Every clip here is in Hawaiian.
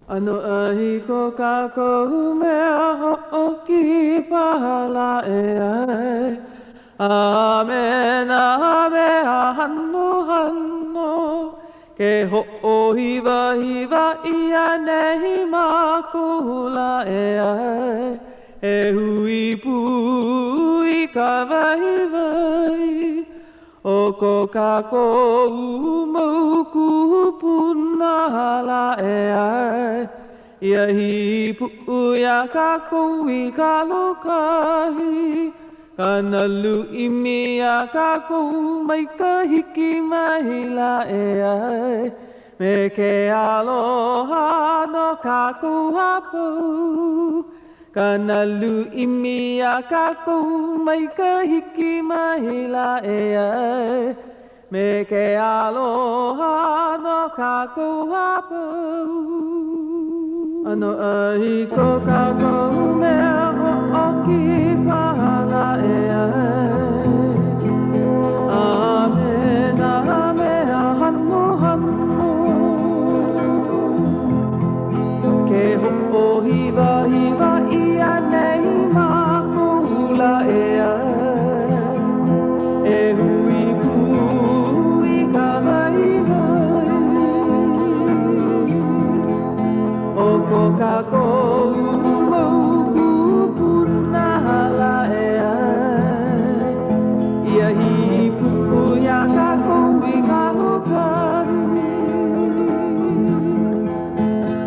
ʻAnoʻai ko kākou mea hoʻokipa lā ʻeā, A me nā mea hanohano, Ke hoʻohiwahiwa ʻia nei mākou lā ʻeā, E hui pū i ka waiwai O ko kākou mau kūpuna lā ʻeā, Ia hīpuʻu iā kākou i ka lōkahi, Ka nalu ʻimi iā kākou mai ka hiki mai lā ʻeā, Me ke aloha no kākou a pau. Ka nalu ʻimi iā kākou mai ka hiki mai lā ʻeā, Me ke aloha no kākou a pau. ʻAnoʻai ko kākou mea hoʻokipa lā ʻeā, A me nā mea hanohano. Ke hoʻohiwahiwa ʻia nei mākou lā ʻeā, E hui pū i ka waiwai O ko kākou mau kūpuna lā ʻeā, Ia hīpuʻu iā kākou i ka lōkahi.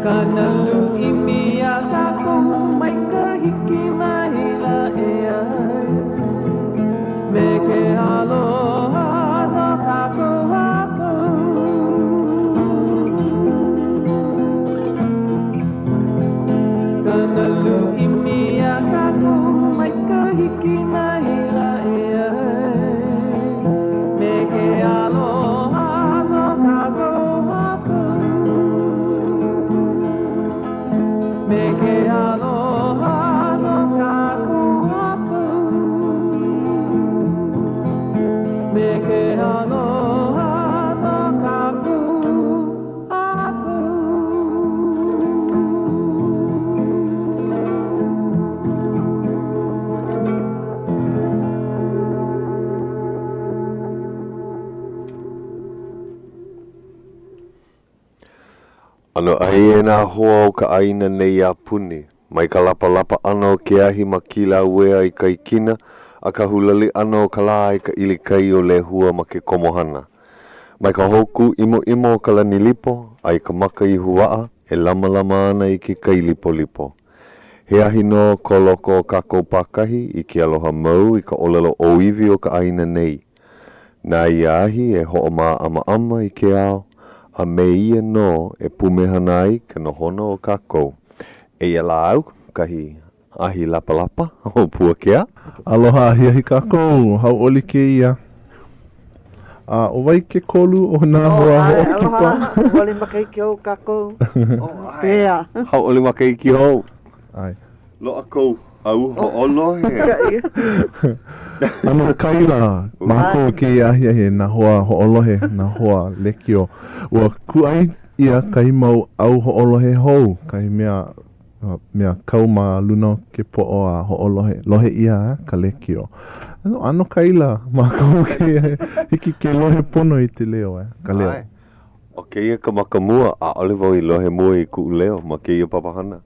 Ka nalu ʻimi iā kākou mai ka hiki mai lā ʻeā, Me ke aloha no kākou a pau. Ka nalu ʻimi iā kākou mai ka hiki mai lā ʻeā, Me ke aloha no kākou a pau. Me ke aloha no kākou a pau. Me ke aloha no kākou a pau. ʻAnoʻai e nā hoa o ka ʻāina nei a puni, mai ka lapalapa ʻana o ke ahi ma Kīlauea i ka hikina a ka hulali ʻana o ka lā i ka ʻilikai o Lehua ma ke komohana. Mai ka hōkū ʻimoʻimo o ka lani lipo a i ka maka ihuaʻa e lamalama ana i ke kai lipolipo. He ahi nō ko loko o kākou pākahi i ke aloha mau i ka ʻōlelo ʻōiwi o ka ʻāina nei. Na ia ahi e hoʻomāʻamaʻama i ke ao, a me ia nō e pumehana ai ka nohona o kākou. Eia lā au, kahi ahi lapalapa o Puakea. Aloha ahiahi kākou, hauʻoli kēia. A ʻo wai ke kolu o nā hoa hoʻokipa? Aloha, hauʻoli makahiki hou kākou. Pehea? Hauʻoli makahiki hou. ʻAe. Loaʻa kou ʻau hoʻolohe. ʻAno kaila mākou kēia ahiahi e nā hoa hoʻolohe, nā hoa lekiō. Ua kūʻai ʻia kahi mau ʻau hoʻolohe hou, kahi mea mea kau ma luna o ke poʻo a hoʻolohe, lohe ʻia ka lekiō. ʻAno kaila mākou kēia, hiki ke lohe pono i te leo, ka leo. ʻO kēia ka maka mua, ʻaʻole wau i lohe mua i kuʻu leo ma kēia papahana.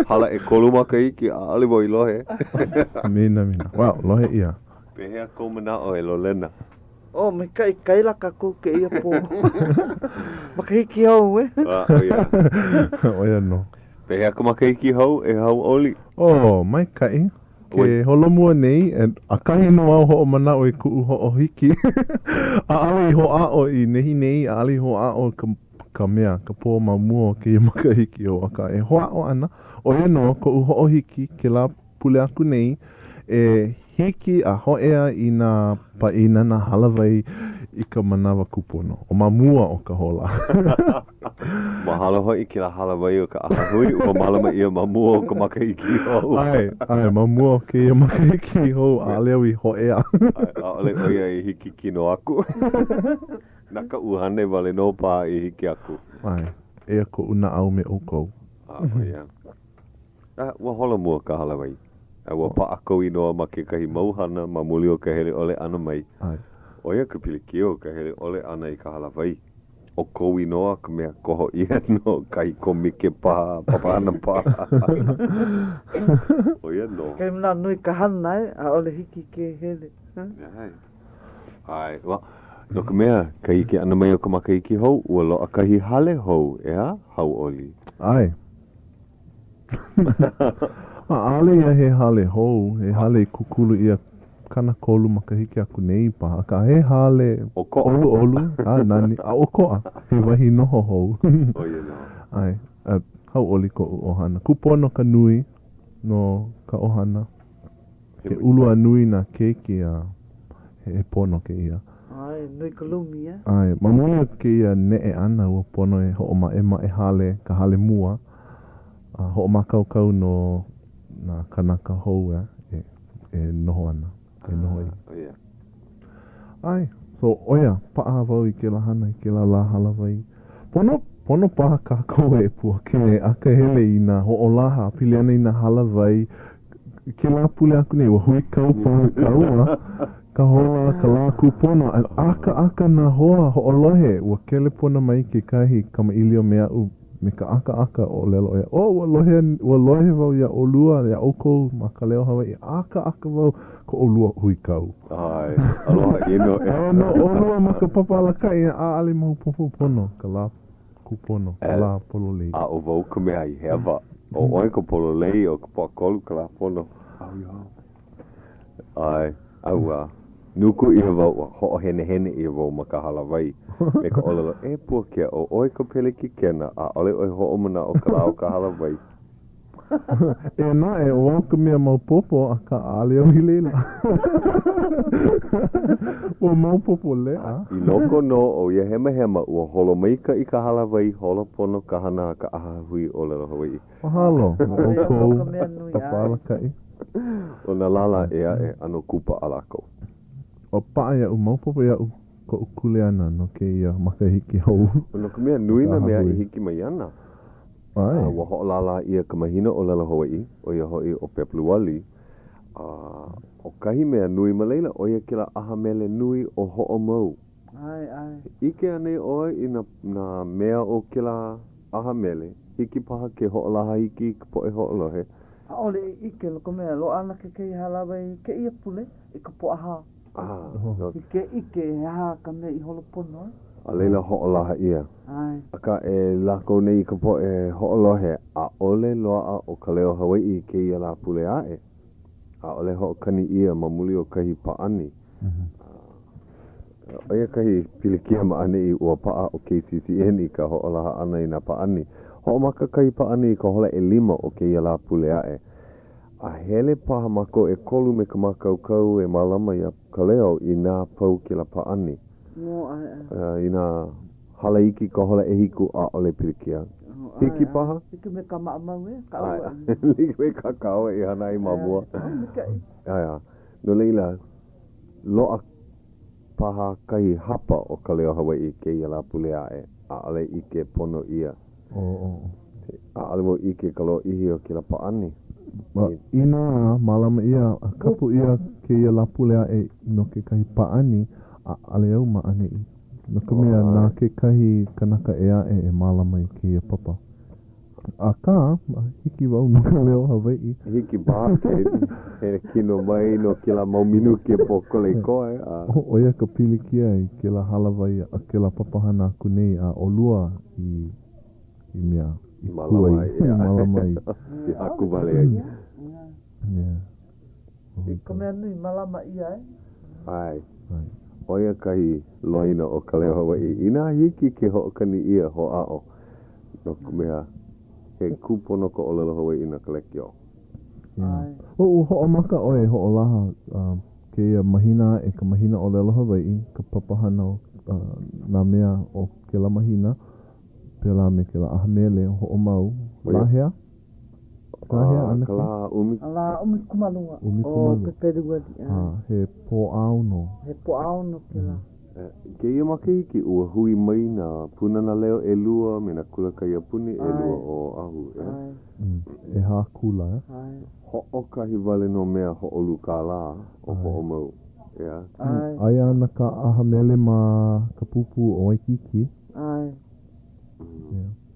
Hala ʻekolu makahiki, ʻaʻole wau i lohe. Mina, mina. Wow, lohe ʻia. Pehea kou manaʻo e Lolena? Oh, maikaʻi kaila kākou kēia pō. Makahiki hou, eh? Ah, ʻo ia. ʻO ia nō. Pehea ka makahiki hou e Hauʻoli? Oh, maikaʻi. Ke holomua nei, ʻakahi nō au hoʻomanaʻo i kuʻu hoʻohiki. ʻAʻole i hoʻāʻo i nehinei, ʻaʻole i hoʻāʻo ka, ka mea, ka pō ma mua o kēia makahiki hou, akā e hoʻāʻo ana, ʻo ia nō koʻu hoʻohiki kēlā pule aku nei, e hiki a hōʻea i nā pāʻina, nā hālāwai i ka manawa kūpono, o ma mua o ka hola. Mahalo hoʻi kēlā hālāwai o ka ʻahahui ua mālama ʻia ma mua o ka makahiki hou. ʻAe, ʻae, ma mua o kēia makahiki hou, ʻaʻole au i hōʻea. ʻAe, ʻaʻole ʻo ia i hiki kino aku. Na ka ʻuhane wale nō paha i hiki aku. ʻAe, eia koʻu naʻau me ʻoukou. A, ʻo ia. A, ua holomua ka hālāwai. A ua paʻa kou inoa ma kekahi mau hana ma muli o ka hele ʻole ʻana mai. ʻAe. ʻO ia ka pilikia o ka hele ʻole ʻana i ka hālāwai. ʻO kou inoa ka mea koho ʻia no kahi kōmike paha, papahana paha. ʻO ia nō. Kekahi manawa nui ka hana, e, ʻaʻole hiki ke hele. ʻAe. ʻAe. Well, no ka mea, ka hiki ʻana mai o ka makahiki hou, ua loaʻa kahi hale hou, ʻeā? Hauʻoli. ʻAe. ʻAʻole ia he hale hou, he hale i kūkulu ʻia 30 makahiki aku nei paha, akā he hale ʻoluʻolu a nani, a ʻokoʻa, he wahi noho hou. ʻO ia nō. ʻAe, a hauʻoli koʻu ʻohana. Kūpono ka nui no ka ʻohana. He ulu a nui nā keiki a he pono kēia. ʻAe, nui ka lumi, e. ʻAe, ma muli o kēia neʻe ʻana ua pono e hoʻomaʻemaʻe hale, ka hale mua, a hoʻomākaukau no nā kānaka hou e, e noho ana, e noho ai. ʻO ia. ʻAe, so ʻo ia, paʻa wau i kēlā hana i kēlā lā hālāwai. Pono, pono paha kākou e Puakea e akahele i nā hoʻolaha pili ana i nā hālāwai I kēlā pule aku nei, ua huikau paha kāua, ka hola, ka lā kūpono, a ʻakaʻaka nā hoa hoʻolohe. Ua kelepona mai kekahi kamaʻilio me aʻu me ka ʻakaʻaka, ʻōlelo ʻo ia, Oh, ua lohe, ua lohe wau iā ʻolua, iā ʻoukou ma Ka Leo Hawaiʻi, ʻakaʻaka wau ko ʻolua huikau. ʻAe, aloha ʻino e. Aia nō ʻolua ma ka papa alakaʻi a ʻaʻole maopopo pono ka lā kūpono, ka lā pololei. A ʻo wau ka mea i hewa. ʻO ʻoe ka pololei, ʻo ka Pōʻakolu ka lā pono. ʻAe, a ua nuku ʻia wau, ua hoʻohenehene ʻia wau ma ka hālāwai me ka ʻōlelo, E Puakea, ʻo ʻoe ka pelekikena, ʻaʻole ʻoe hoʻomanaʻo ka lā o ka hālāwai. Eia naʻe, ʻo au ka mea maopopo, akā ʻaʻole au i laila. Ua maopopo leʻa. I loko nō o ia hemahema, ua holo maikaʻi ka hālāwai, holo pono ka hana a ka ʻAhahui ʻŌlelo Hawaiʻi. Mahalo no ʻoukou, papa alakaʻi. ʻO nā lālā ʻē aʻe, ʻano kūpaʻa lākou. Ua paʻa iaʻu, maopopo iaʻu koʻu kuleana no kēia makahiki hou. No ka mea, nui nā mea e hiki mai ana. A ua hoʻolālā ʻia ka mahina ʻōlelo Hawaiʻi, ʻo ia hoʻi ʻo Pepeluali. A ʻo kahi mea nui ma laila, ʻo ia kēlā ʻaha mele nui ʻo Hoʻomau. ʻIke anei ʻoe i nā, nā mea o kēlā ʻaha mele? Hiki paha ke hoʻolaha iki i ka poʻe hoʻolohe. ʻAʻole i ʻike no ka mea, loaʻa ana kekahi hālāwai i kēia pule i ka Pōʻahā. Hiki ke ʻike he aha ka mea i holo pono ai. A laila hoʻolaha ʻia. ʻAe. Akā, e lako nei i ka poʻe hoʻolohe, ʻaʻole loaʻa ʻo Ka Leo Hawaiʻi i kēia Lāpule aʻe. ʻAʻole hoʻokani ʻia ma muli o kahi pāʻani. ʻO ia kahi pilikia ma ʻaneʻi, ua paʻa ʻo KCCN i ka hoʻolaha ʻana i nā pāʻani. Hoʻomaka kahi pāʻani i ka hola ʻelima o kēia Lāpule aʻe. A hele paha mākou ʻekolu me ka mākaukau e mālama iā Ka Leo inā pau kēlā pāʻani. Inā hala iki ka hola ʻehiku, ʻaʻole pilikia. Hiki paha? Like me ka maʻamau e, ka ʻae. Like me kā kāua i hana ai ma mua. ʻAe. No laila, loaʻa paha kahi hapa o Ka Leo Hawaiʻi kēia Lāpule aʻe, ʻaʻole ʻike pono ʻia. ʻAʻole wau ʻike i ka lōʻihi o kēlā pāʻani. Inā mālama ʻia a kapu ʻia kēia Lāpule aʻe no kekahi pāʻani, ʻaʻole au ma ʻaneʻi. No ka mea, na kekahi kanaka ʻē aʻe e mālama i kēia papa. Akā, hiki wau no ka leo Hawaiʻi. Hiki paha ke hele kino mai no kēlā mau minuke pōkole i koe, a. ʻO ia ka pilikia i kēlā hālāwai a kēlā papahana aku nei a ʻolua i i mea i kū ai, i mālama ai. I haku wale ai. Yeah. I ka mea nui, mālama ʻia e. ʻAe. ʻO ia kahi loina o ka leo Hawaiʻi. Inā hiki ke hoʻokani ʻia, hoʻāʻo, no ka mea, he kūpono ka ʻōlelo Hawaiʻi na ka lekiō. ʻAe. Ua hoʻomaka ʻoe e hoʻolaha kēia mahina aʻe, ka mahina ʻōlelo Hawaiʻi, ka papahana o nā mea o kēlā mahina, pēlā me kēlā ʻaha mele hoʻomau. Lā hea? Lā hea, ʻAnakē? Ka lā ʻumi. Lā ʻumikūmālua o Pepeluali. A, he Pōʻaono. He Pōʻaono kēlā. I kēia makahiki, ua hui mai nā Pūnana Leo ʻelua me nā kula kaiapuni ʻelua o Oʻahu, ʻeā? ʻAe. ʻEhā kula, eh? ʻAe. Hoʻokahi wale nō mea hoʻolu kālā ʻo Hoʻomau, ʻeā? ʻAe. Aia ana ka ʻaha mele ma ka pūpū o Waikīkī. ʻAe.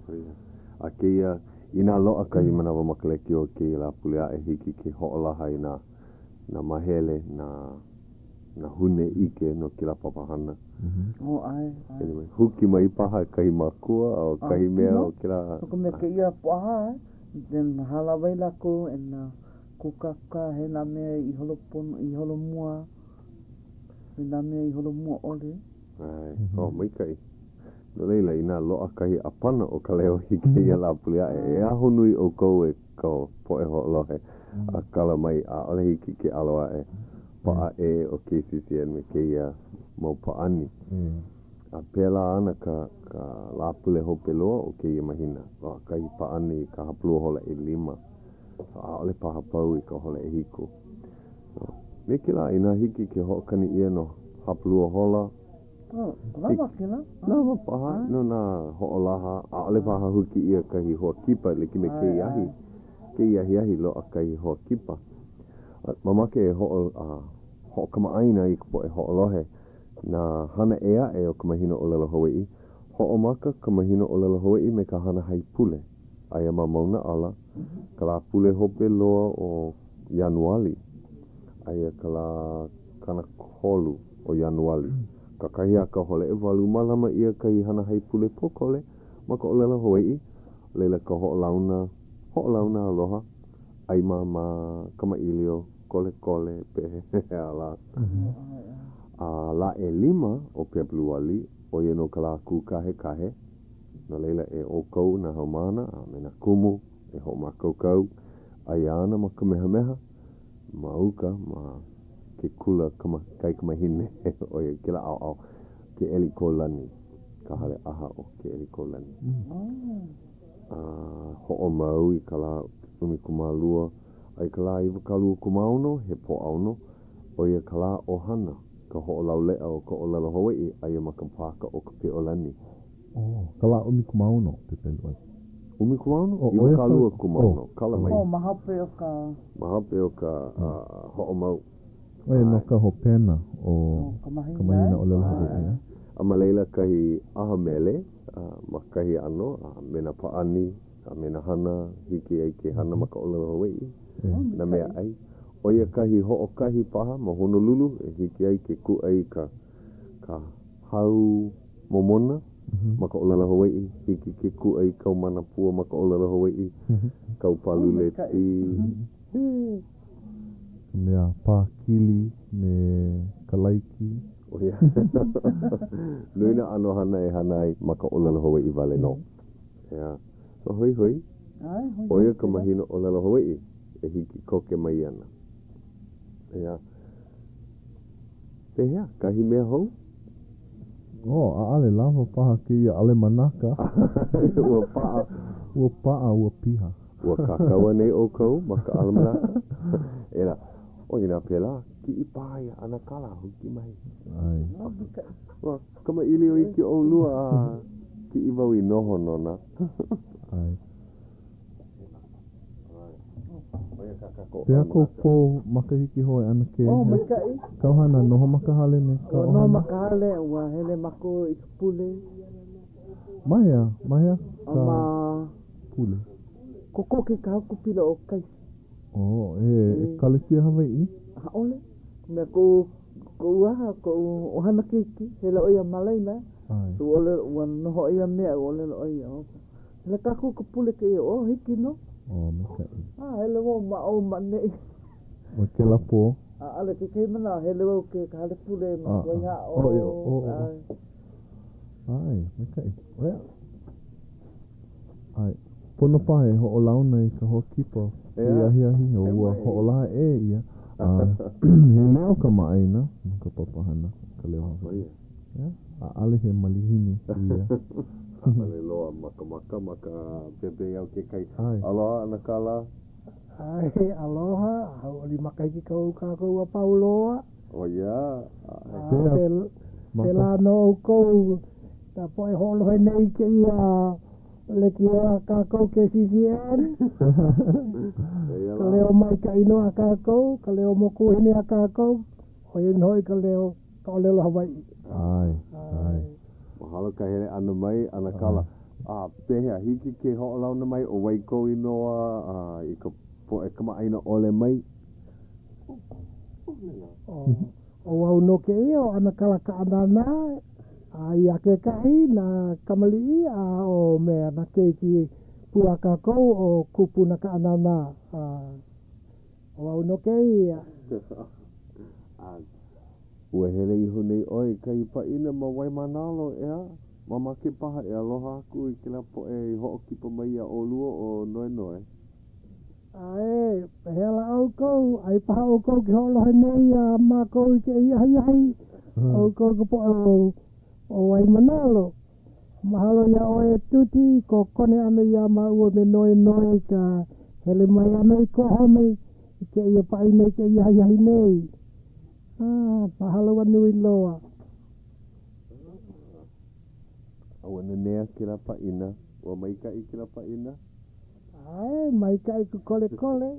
ʻO ia. A kēia, inā loaʻa kahi manawa ma ka lekiō kēia Lāpule aʻe, hiki ke hoʻolaha i nā, nā māhele, nā, nā hune ʻike no kēlā papahana. Oh, ʻae, ʻae. Anyway, huki mai paha kahi makua o kahi mea o kēlā. No ka mea kēia Pōʻahā, eh? Then hālāwai lākou and kūkākūkā he nā mea i holo pono, i holo mua, me nā mea i holo mua ʻole. ʻAe, oh, maikaʻi. No laila, inā loaʻa kahi ʻāpana o Ka Leo i kēia Lāpule aʻe, e ahonui ʻoukou e ka poʻe hoʻolohe a kala mai, ʻaʻole hiki ke ʻalo aʻe. Paʻa ʻē ʻo KCCN me kēia mau pāʻani. A pēlā ana ka ka Lāpule hope loa o kēia mahina. Loaʻa kahi pāʻani i ka hapalua hola ʻelima. So ʻaʻole paha pau i ka hola ʻehiku. Me kēlā, inā hiki ke hoʻokani ʻia no hapalua hola, Oh, lawa kēlā. Lawa paha no nā hoʻolaha, ʻaʻole paha huki ʻia kahi hoa kipa like me kēia ahi. Kēia ahiahi loaʻa kahi hoa kipa. Mamake e hoʻo, hoʻokamaʻāina i ka poʻe hoʻolohe nā hana ʻē aʻe o ka mahina ʻōlelo Hawaiʻi. Hoʻomaka ka mahina ʻōlelo Hawaiʻi me ka hana haipule. Aia ma Mauna ʻAla, ka Lāpule hope loa o Ianuali. Aia ka lā 30 o Ianuali. Kakahiaka hola ʻewalu, mālama ʻia kahi hana haipule pōkole ma ka ʻōlelo Hawaiʻi, laila ka hoʻolauna, hoʻolauna aloha, ʻai māmā, kamaʻilio, kolekole, pehea lā. A lā ʻelima o Pepeluali, ʻo ia nō ka lā kūkahekahe, no laila e ʻoukou nā haumāna a me nā kumu e hoʻomākaukau, aia ana ma Kamehameha, ma uka, ma ke kula kaikamahine, ʻo ia kēlā ʻaoʻao, Keʻelikōlani, ka hale ʻaha o Keʻelikōlani. A hoʻomau i ka lā 12, a i ka lā 26, he Pōʻaono, ʻo ia ka lā ʻohana, ka hoʻolauleʻa o ka ʻōlelo Hawaiʻi, aia ma ka pāka ʻo Ka Piʻolani. Oh, ka lā 16 Pepeluali. 16? 26, kala mai. Oh, ma hope o ka. Ma hope o ka hoʻomau. ʻO ia nō ka hopena o ka mahina ʻōlelo Hawaiʻi. A ma laila kahi ʻaha mele ma kahi ʻano a me nā pāʻani a me nā hana hiki ai ke hana ma ka ʻōlelo Hawaiʻi, nā mea ʻai. ʻO ia kahi hoʻokahi paha ma Honolulu e hiki ai ke kūʻai i ka ka hau momona ma ka ʻōlelo Hawaiʻi, hiki ke kūʻai kau manapua ma ka ʻōlelo Hawaiʻi, kau pālule tī. Ka mea pākili me ka laiki. ʻO ia. Nui nā ʻano hana e hana ai ma ka ʻōlelo Hawaiʻi wale nō. ʻEā. So hoihoi, ʻo ia ka mahina ʻōlelo Hawaiʻi e hiki koke mai ana. ʻEā. Pehea, kahi mea hou? Oh, ʻaʻale lawa paha kēia ʻalemanaka. Ua paʻa. Ua paʻa, ua piha. Ua kākau anei ʻoukou ma ka ʻalemanaka? Inā, oh, inā pēlā, kiʻi paha iā ʻAnakala, huki mai. ʻAe. Ua kamaʻilio iki ʻolua a kiʻi wau i noho nona. ʻAe. Pehea kou pō makahiki hou e ʻAnakē? Oh, maikaʻi. Kāu hana, noho ma ka hale me ka ʻohana? Ua noho ma ka hale, ua hele mākou i ka pule. Ma hea? Ma hea ka Ma pule? Kokoke i ka haukapila o Kaiso. Oh, he ʻekalesia Hawaiʻi? ʻAʻole. Mea koʻu, koʻu aha, koʻu ʻohana keiki, hele ʻo ia ma laila. ʻAe. So ua ʻōlelo, ua noho ʻo ia me aʻu, ʻōlelo ʻo ia, Hele kākou i ka pule kēia, oh, hiki nō. Oh, maikaʻi. A, hele wau ma ʻō ma ʻaneʻi. ʻO kēlā pō? ʻAʻole, kekahi manawa, hele wau ke ka hale pule ma Waiaʻo. Oh, oh, oh. ʻAe, maikaʻi. ʻOia. ʻAe. Pono paha e hoʻolauna i ka hoa kipa kēia ahiahi, o ua hoʻolaha ʻē ʻia. A he leo kamaʻāina no ka papahana Ka Leo Hawaiʻi. ʻEā, ʻaʻale he malihini kēia. ʻAʻole loa makamaka ma ka pepeiao kekahi. ʻAe. Aloha ʻAnakala. ʻAe, aloha, hauʻoli makahiki kou kākou a pau loa. ʻO ia, ʻae. Pēlā nō ʻoukou, ka poʻe hoʻolohe nei i kēia. Lekiō a kākou KCCN. Ka leo maikaʻi nō a kākou, ka leo mokuwahine a kākou, ʻo ia nō hoʻi ka leo, ka ʻōlelo Hawaiʻi. ʻAe, ʻae. Mahalo ka hele ʻana mai, ʻAnakala. A pehea, hiki ke hoʻolauna mai ʻo wai kou inoa a i ka poʻe kamaʻāina ʻole mai? ʻO wau nō kēia ʻo ʻAnakala Kaʻanana, a eia kekahi nā kamaliʻi a ʻo mea nā keiki pū a kākou ʻo Kupuna Kaʻanana, a ʻo wau nō kēia. Ua hele iho nei ʻoe i kahi pāʻina ma Waimānalo, ʻeā? Mamake paha e aloha aku i kēlā poʻe i hoʻokipa mai iā ʻolua ʻo Noenoe. ʻAe, pehea lā ʻoukou? Ai paha ʻoukou ke hoʻolohe nei iā mākou i kēia ahiahi, ʻoukou ka poʻe o Waimānalo. Mahalo iā ʻoe e Tuti i kou kone ʻana iā māua me Noenoe i ka hele mai ʻana i kō home i kēia pāʻina i kēia ahiahi nei. Ah, mahalo a nui loa. A ua nanea kēlā pāʻina? Ua maikaʻi kēlā pāʻina? ʻAe, maikaʻi ke kolekole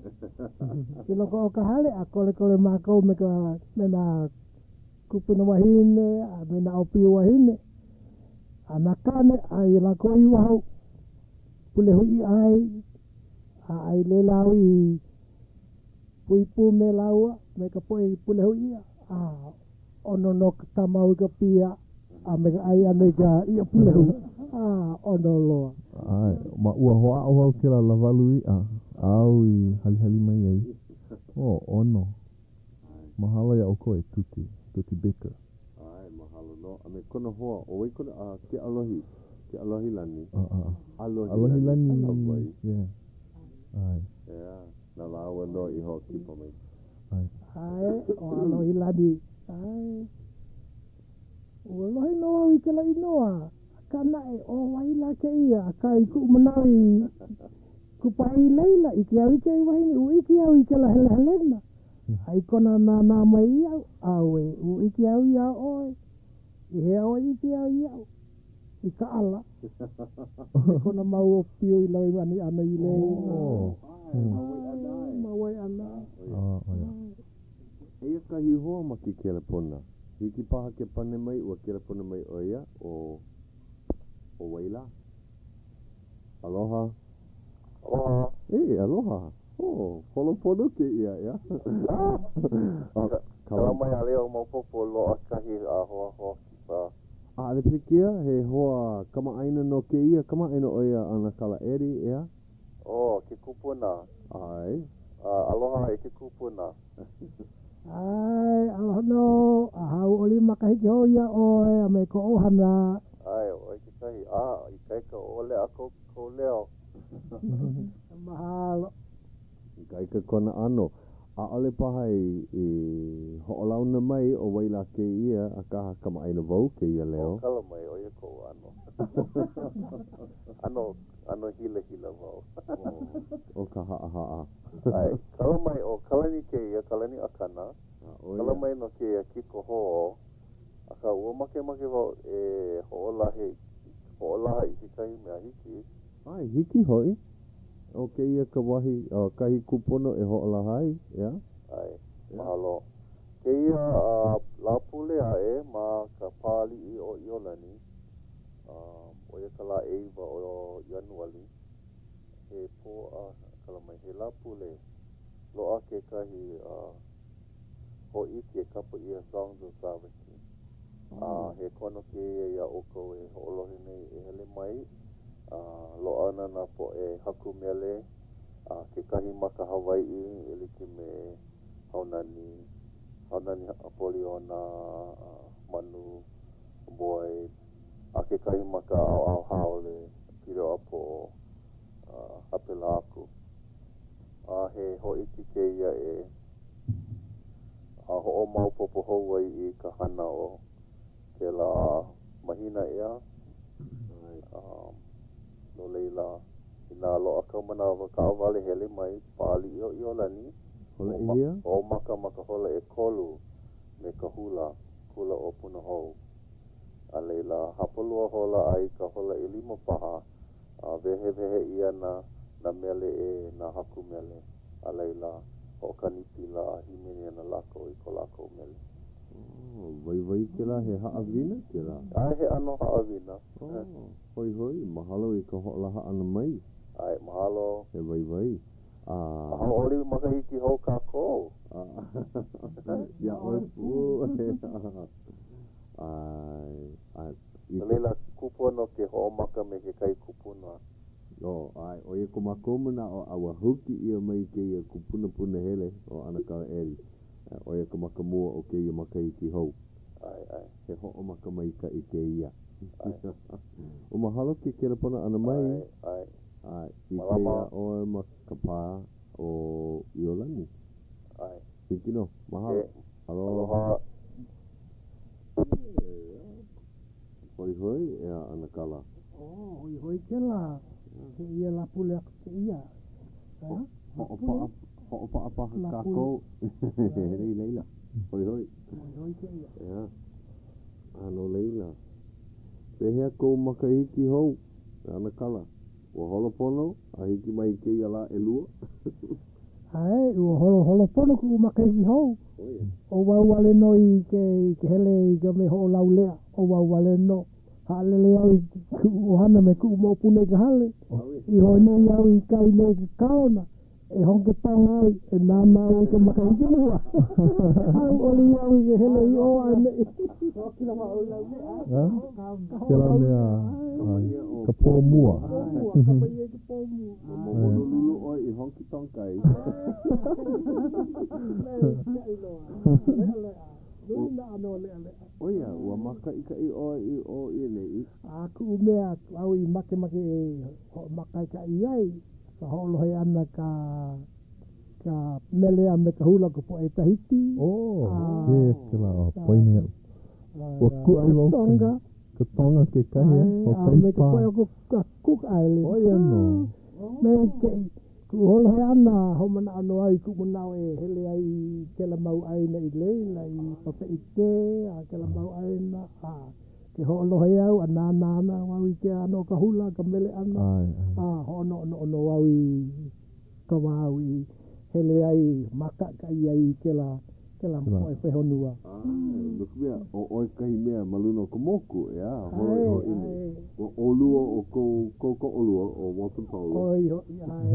i loko o ka hale, a kolekole mākou me ka, me nā kūpuna wahine a me nā ʻōpio wahine, a nā kāne, a i lākou i waho, pulehu iʻa ai, a ʻai laila au i hui pū me lāua, me ka poʻe i pulehu iʻa, a ʻono nō ka kāmau i ka pia a me ka ʻai ʻana i ka iʻa pulehu, a ʻono loa. ʻAe, ma ua hoʻāʻo au kēlā lāwalu iʻa āu i halihali mai ai. Oh, ʻono. Mahalo iā ʻoukou e Tuti, Tuti Baker. ʻAe, mahalo nō. A me kona hoa, ʻo wai kona, a Keʻalohi, Keʻalohilani. ʻAlohilani. Alohilani. Kalawai. Yeah. ʻAe. ʻEā, na lāua nō i hoʻokipa mai. ʻAe. ʻAe, ʻo Alohilani. ʻAe. Ua lohe nō au i kēlā inoa, akā naʻe, ʻo wai lā kēia? Akā i kuʻu manawa i kupa ai i laila, ʻike au i kēia wahine, ua ʻike au i kēlā helehelena. A i kona nānā mai iaʻu, ʻAuē, ua ʻike au iā ʻoe. I hea ʻoe ʻike ai iaʻu? I ka ʻala. Me kona mau ʻōpio i lawe ana i laila. ʻAe, ma Waiʻanae. Eia kahi hoa ma ke kelepona. Hiki paha ke pane mai ua kelepona mai ʻo ia, ʻo, ʻo wai lā? Aloha. Aloha. E, aloha. Oh, holo pono kēia, ʻeā? Kala mai ʻaʻole au maopopo loaʻa kahi a hoa hoʻokipa. ʻAʻole pilikia, he hoa kamaʻāina nō kēia, kamaʻāina ʻo ia ʻAnakala Eddie, ʻeā? Oh, ke kupuna. ʻAe. Aloha e ke kupuna. ʻAe, aloha nō, a hauʻoli makahiki hou iā ʻoe a me kou ʻohana. ʻAe, ʻoe kekahi. A, ikaika ʻoʻoleʻa kou, kou leo. Mahalo. Ikaika kona ʻano. ʻAʻole paha i, i hoʻolauna mai ʻo wai lā kēia, akā kamaʻāina wau kēia leo. ʻO kala mai, ʻo ia koʻu ʻano. ʻAno, ʻano hilahila wau. ʻO ka haʻahaʻa. ʻAe, kala mai ʻo Kalani kēia, Kalani Akana. Kala mai no kēia kikohō, akā ua makemake wau e hoʻolahe, hoʻolaha i kekahi mea hiki. ʻAe, hiki hoʻi. ʻO kēia ka wahi, kahi kūpono e hoʻolaha ai, ʻeā? ʻAe, mahalo. Kēia Lāpule aʻe ma ka Pā Aliʻi o ʻIolani, ʻo ia ka lā ʻeiwa o Ianuali, he pō a kala mai, he Lāpule, loaʻa kekahi hōʻike kapa ʻia Songs of Sovereignty. A he kono kēia iā ʻoukou e hoʻolohe nei e hele mai a loaʻa ana nā poʻe haku mele a kekahi ma ka Hawaiʻi e like me Haunani, Haunani Apoliona, Manu Boyd, a kekahi ma ka ʻaoʻao haole, Pilo ʻĀpoʻo, a pēlā aku. A he hōʻike kēia e a hoʻomaopopo hou ai i ka hana o kēlā mahina ʻeā. No laila, inā loaʻa kau manawa kaʻawale hele mai Pā Aliʻi o ʻIolani, Hola ʻehia? Hoʻomaka ma ka hola ʻekolu me ka hula, kula ʻo Punahou. A laila, hapalua hola a i ka hola ʻelima paha. A wehewehe ʻia nā nā mele e nā haku mele, a laila, hoʻokani pila a hīmeni ana lākou i ko lākou mele. Oh, waiwai kēlā, he haʻawina kēlā? ʻAe, he ʻano haʻawina. Oh, hoihoi, mahalo i ka hoʻolaha ʻana mai. ʻAe, mahalo. He waiwai. A. A hauʻoli makahiki hou kākou. Iā ʻoe pū. ʻAe, ʻae. No laila, kūpono ke hoʻomaka me kekahi kupuna. Oh, ʻae, ʻo ia ko mākou manaʻo a ua huki ʻia mai kēia kupuna punahele ʻo ʻAnakala Eddie. ʻO ia ka makamua o kēia makahiki hou. ʻAe, ʻae. He hoʻomaka maikaʻi kēia. ʻAe. Ua mahalo ke kelepona ʻana mai. ʻAe, ʻae. ʻAe, ʻike iā ʻoe ma ka pā o ʻIolani. ʻAe. Hiki nō. Mahalo. Aloha. Hoihoi, ʻeā, ʻAnakala. Oh, hoihoi kēlā. Kēia Lāpule aku kēia. Hoʻopaʻa, hoʻopaʻa paha kākou. Hele i laila. Hoihoi. Hoihoi kēia. ʻEā. A no laila, pehea kou makahiki hou, ʻAnakala? Ua holo pono a hiki mai i kēia lā ʻelua? ʻAe, ua holo, holo pono kuʻu makahiki hou. ʻO wau wale nō i ke, i ke hele i ka mea hoʻolauleʻa, ʻo wau wale nō. Haʻalele au i kuʻu ʻohana me kuʻu moʻopuna i ka hale. Iho nei au i kai nei i ke kaona. E honky tonk au, e nānā au i ka makahiki mua. Hauʻoli au i ke hele i ʻō a ʻaneʻi. Kēlā mea, ka pō mua. Kapa ʻia i ka pō mua. Ma Honolulu ʻoe i honky tonk ai. Maikaʻi loa. Leʻaleʻa. Nui nā ʻano leʻaleʻa. ʻO ia, ua mākaʻikaʻi ʻoe i ʻō i ʻaneʻi. A kuʻu mea au i makemake e hoʻomākaʻikaʻi ai, Ka hoʻolohe ʻana ka ka mele a me ka hula o ka poʻe Tahiti. Oh, a kēlā poina iaʻu. Ua kūʻai wau Tonga. Ka Tonga kekahi, eh? O ka a me ka poʻe o ka Cook Island. ʻO ia nō. Maikaʻi. Kuʻu hoʻolohe ʻana, hoʻomanaʻo nō au i kuʻu manaʻo e hele ai i kēlā mau ʻāina i laila, i Papeʻite, a kēlā mau ʻāina, a Ke hoʻolohe au a nānā ana wau i ke ʻano o ka hula, ka mele ʻana, a hoʻonoʻonoʻo nō au i ka wā au i hele ai, mākaʻikaʻi ai i kēlā, kēlā poʻe honua. ʻAe, no ka mea, ʻo ʻoe kahi mea ma luna o ka moku, ʻeā, holo i hoʻi nei. Ua ʻolua ʻo kou, kou koʻolua, ʻo Walton Paulo. ʻOi hoʻi, ʻae.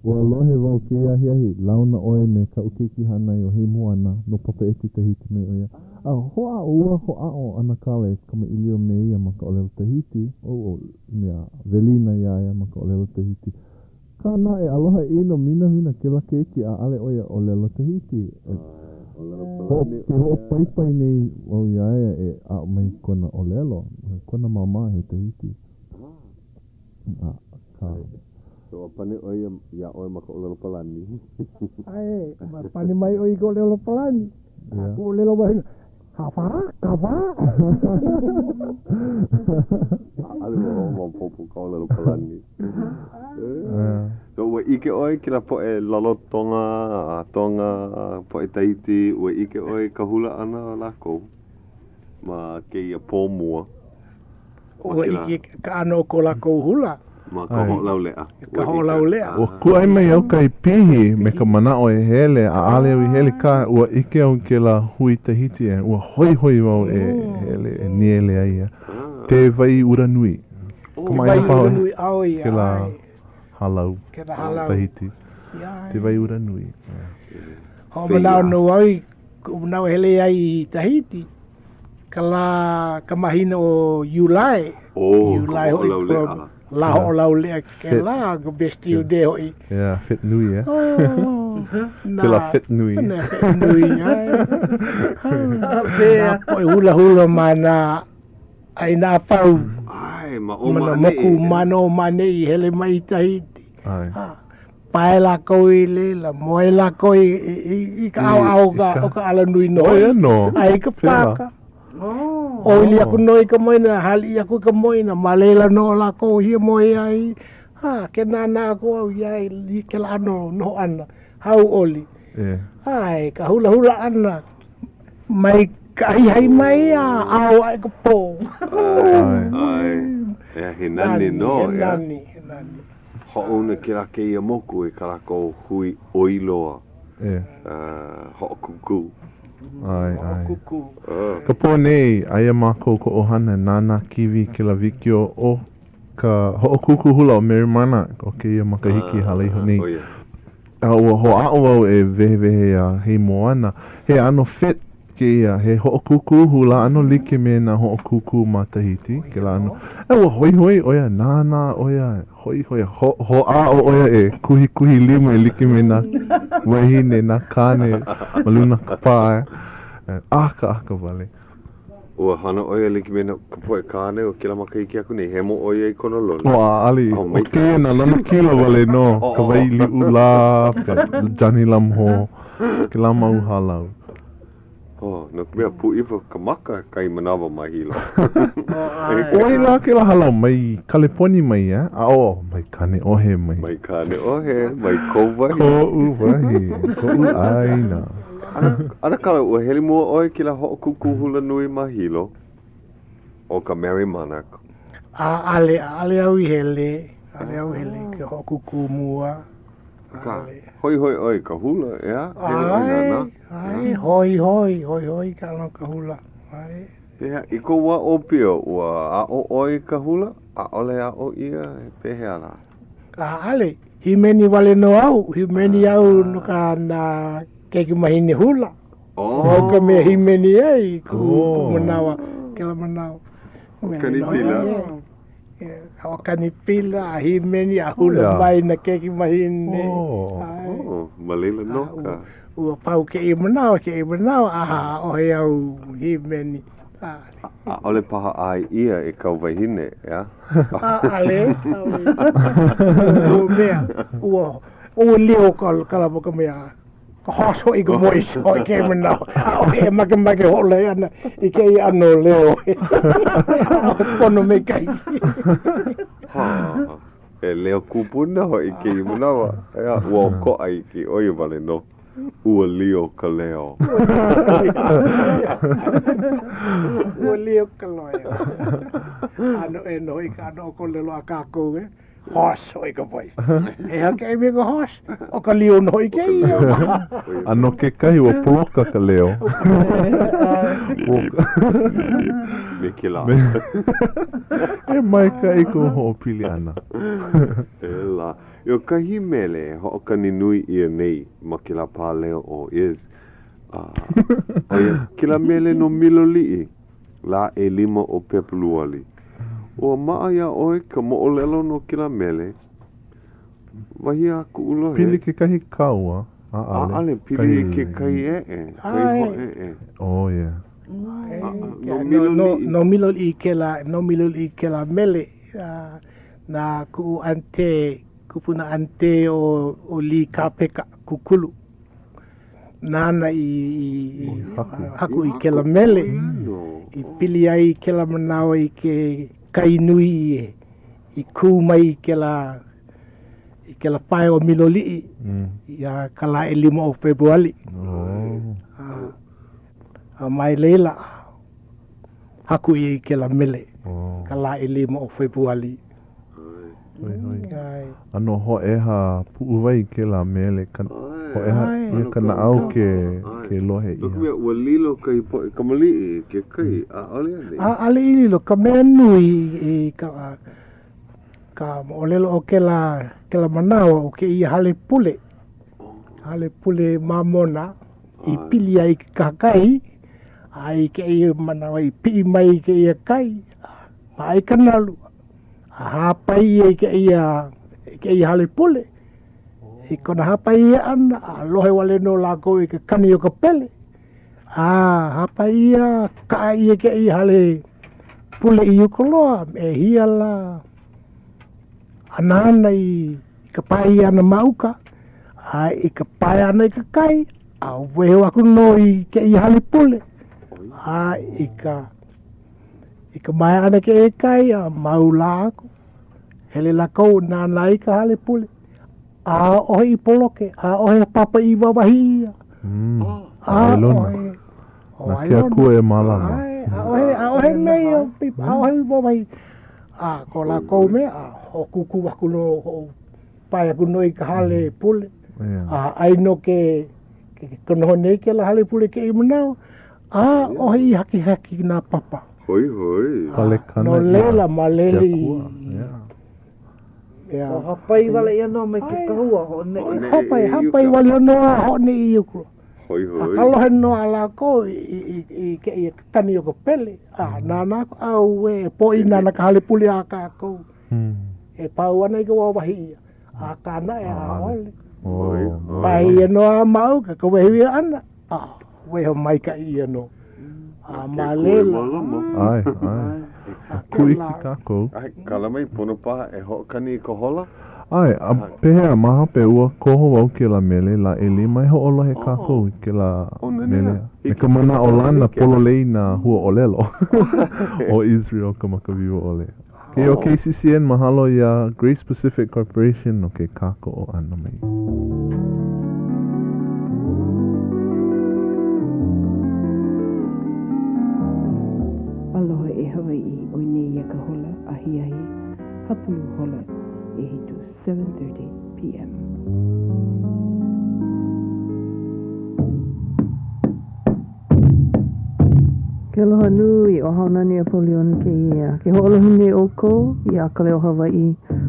Ua lohe wau kēia ahiahi, launa ʻoe me kaʻu keiki hānai ʻo Heimoana, no Papeʻete Tahiti mai ʻo ia. A hoʻāʻo, ua hoʻāʻo ʻAnakala e kamaʻilio me ia ma ka ʻōlelo Tahiti, oh, mea, welina iā ia ma ka ʻōlelo Tahiti. Akā naʻe, aloha ʻino, minamina kēlā keiki ʻaʻale ʻo ia ʻōlelo Tahiti. Ke hoʻopaipai nei wau iā ia e aʻo mai kona ʻōlelo, kona māmā he Tahiti. Akā. So ua pane ʻo ia iā ʻoe ma ka ʻōlelo Palani? ʻAe, ua pane mai ʻo ia i ka ʻōlelo Palani. A kuʻu ʻōlelo wahine, Ka wā, ka wā. ʻAʻole wau hoʻomaopopo ka ʻōlelo Palani. So ua ʻike ʻoe i kēlā poʻe Lalotonga, Tonga, poʻe Tahiti, ua ʻike ʻoe i ka hula ʻana o lākou ma kēia pō mua? Ua ʻike ka ʻano o ko lākou hula. Ma ka hoʻolauleʻa. Ka hoʻolauleʻa. Ua kūʻai mai au kahi pihi me ka manaʻo e hele, a ʻaʻole au i hele, akā ua ʻike au i kēlā hui Tahiti e ua hoihoi wau e hele e niele ai ia. Te Vai Ura Nui. Kamaʻāina paha ʻoe kēlā hālau Tahiti. Te Vai Ura Nui. Hoʻomanaʻo nō au i kuʻu manaʻo e hele ai i Tahiti. Ka lā, ka mahina o Iulai. Oh, ka hoʻolauleʻa. Lā hoʻolauleʻa kēlā, ka Bastille Day hoʻi. Yeah, fete nui, eh? Oh, Kēlā fete nui. Nā fete nui, ʻae. Nā poʻe hulahula ma nā ʻāina a pau. ʻAe, ma ʻō ma ʻaneʻi. Moku ma ʻō ma ʻaneʻi i hele mai i Tahiti. ʻAe. Pae lākou i laila, moe lākou i, i, i, i ka ʻaoʻao o ka, o ka alanui nō. ʻO ia nō. A i ka pāka. ʻŌili aku nō i ka moena, haliʻi aku i ka moena, ma laila nō lākou hiamoe ai. Ha, ke nānā aku au iā i kēlā ʻano noho ʻana, hauʻoli. ʻAe, ka hulahula ʻana mai ka ahiahi mai a ao aʻe ka pō. ʻAe, ʻae. ʻEā, he nani nō, He ʻeā. nani, he nani. Hoʻouna kēlā kēia moku i kā lākou hui ʻoi loa. ʻEā. Hoʻokūkū. ʻAe, ʻae. Hoʻokūkū. Ka pō nei, aia mākou ka ʻohana nānā kīwī kēlā wikiō o ka hoʻokūkū hula o Merrie Monarch o kēia makahiki i hala iho nei. A ua hoʻāʻo wau e wehewehe iā Hei Moana, he ʻano fete kēia, he hoʻokūkū hula ʻano like me nā hoʻokūkū ma Tahiti, kēlā ʻano. A ua hoihoi ʻo ia, nānā ʻo ia, hoihoi, hoʻāʻo ʻo ia e kuhikuhi lima e like me nā wāhine, nā kāne ma luna o ka pā. ʻAkaʻaka wale. Ua hana ʻo ia like me ka poʻe kāne o kēlā makahiki aku nei, hemo ʻo ia i kona lona. Oh, ʻaʻale. Oh, ʻO kēia nā lanakila wale nō, ka wai liʻulā, ka Johnny Lum Ho, kēlā mau hālau. Oh, no ka mea, pūʻiwa ka maka kahi manawa ma Hilo. ʻO wai lā kēlā hālau? Mai Kaleponi mai, eh? A oh, mai Kāneʻohe mai. Mai Kāneʻohe, mai kou wahi. Koʻu wahi, koʻu ʻāina. ʻAnakala, ua hele mua ʻoe i kēlā hoʻokūkū hula nui ma Hilo, ʻo ka Merrie Monarch? ʻAʻale, ʻaʻale au i hele, ʻaʻale au i hele i ka hoʻokūkū mua. Akā, hoihoi ʻoe i ka hula, ʻeā? Hele ʻoe nānā? ʻAe, hoihoi, hoihoi ka no ka hula. ʻAe. Pehea, i kou wā ʻōpio, ua aʻo ʻoe i ka hula? ʻAʻole aʻo ʻia, pehea lā? ʻAʻale, hīmeni wale nō au, hīmeni au no ka nā keikimahine hula. Oh. ʻO ka mea hīmeni ai i kuʻu oh. manawa, kēlā manawa. Hoʻokani pila. Hoʻokani pila, a hīmeni, a hula oh, mai nā keikimahine. Oh. Oh, ma laila nō ka. Ua pau kēia manawa, kēia manawa, a ʻaʻohe au hīmeni. ʻAʻole paha ʻae ʻia e kāu wahine, ʻeā? ʻAʻale, ʻaʻole. Ua mea, ua, ua lio ka, ka, ka mea, ka hoarse hoʻi ka voice hoʻi kēia manawa. ʻAʻohe e makemake hoʻolohe ʻana i kēia ʻano leo. ʻAʻohe pono maikaʻi. Ha, he leo kupuna hoʻi kēia manawa. ʻEā, ua ʻokoʻa iki, ʻo ia wale nō. Ua lio ka leo. Ua lio ka leo. ʻAno ʻē nō hoʻi ka ʻano o ka ʻōlelo a kākou, eh? Hoarse hoʻi ka voice. He aha kēia mea ka hoarse? ʻO ka lio nō hoʻi kēia. A no kekahi, ua poloka ka leo. Me kēlā. E maikaʻi kou hoʻopili ʻana. E lā. ʻO kahi mele e hoʻokani nui ʻia nei ma kēlā pāleo ʻo Iz, a ʻo ia kēlā mele no Miloliʻi, lā ʻelima o Pepeluali. Ua maʻa iā ʻoe ka moʻolelo no kēlā mele? Wahi a kuʻu lohe. Pili kekahi kaua, ʻaʻale. ʻAʻale, pili i ke kai eʻe, kai hoʻoeʻe. Oh, yeah. No Miloliʻi. No Miloliʻi kēlā, no Miloliʻi kēlā mele. Na kuʻu aunty, kupuna aunty ʻo, ʻo Lee Kapeka, kūkulu. Nāna i, i, i haku i kēlā mele i pili ai kēlā manawa i ke kai nui i, i kū mai i kēlā, i kēlā pae o Miloliʻi mm. iā ka lā ʻelima o Febuali. Oh. A, a mai laila, haku ʻia i kēlā mele, oh. ka lā ʻelima o Febuali. Hoihoi. ʻAno hōʻeha puʻuwai kēlā mele. Ka, hōʻeha ʻia ka naʻau ke, ke lohe No ka ʻia. mea, ua lilo kahi poʻe kamaliʻi i ke kai, ʻaʻole anei? ʻAʻole i lilo ka mea nui i ka, ka moʻolelo o kēlā, kēlā manawa o kēia hale pule, hale pule Māmona i pili ai i ke kahakai, a i kēia manawa i piʻi mai i kēia kai, a paʻa i ka nalu, A hāpai ia i kēia, i kēia hale pule. I kona hāpai ʻia ʻana, a lohe wale nō lākou i ke kani o ka pele. A hāpai ʻia, kaʻa ʻia kēia hale pule i uka loa, ʻehia lā ana ana i ka pae ʻia ʻana ma uka, a i ka pae ʻana i ke kai, a wehe aku nō i kēia hale pule. A i ka I ka maea ʻana kēia kai a mau lā aku, hele lākou nānā i ka hale pule. ʻAʻohe i poloke, ʻaʻohe papa i wāwahi ʻia. Mm. ʻAʻohe. Na ke Akua e mālama. ʻAʻohe, ʻaʻohe mea i ʻaʻohe i wāwahi. A ko lākou mea, a hoʻokūkū aku nō, hoʻopae aku nō i ka hale pule. A ai nō ke, ke noho nei kēlā hale pule kēia manawa, ʻaʻohe i hakihaki nā papa. Hoihoi. Palekana No laila, ma laila i... Yeah. O hāpai wale ʻia nō mai ke kahua hoʻoneʻe. Hāpai, hāpai wale nō a hoʻoneʻe i uka. Hoihoi. A ka lohe nō a lākou i, i, i kēia kani o ka pele, a nānā aku, ʻauē, e pōʻina ana ka hale pule a kākou. E pau ana i ka wāwahi ʻia. Akā naʻe, ʻaʻole. Pae ʻia nō a ma uka ka wehe ʻia ʻana, a waiho maikaʻi ʻia nō. A ma laila. ʻAe, ʻae. Kūiki kākou. ʻAe, kala mai, pono paha e hoʻokani i ka hola? ʻAe, a pehea, ma hope, ua koho wau kēlā mele lā ʻelima e hoʻolohe kākou i kēlā mele me ka manaʻolana pololei nā huaʻōlelo ʻo Israel ka maka wiwo ʻole. Kēia ʻo KCCN, mahalo iā Grace Pacific Corporation no ke kākoʻo ʻana mai. Aloha e Hawaiʻi, ʻoi nei ia ka hola ahiahi hapulu hola ʻehiku, 7:30 PM. Ke aloha nui ʻo Haunani Apoliona kēia. Ke hoʻolohe nei ʻoukou iā Ka Leo Hawaiʻi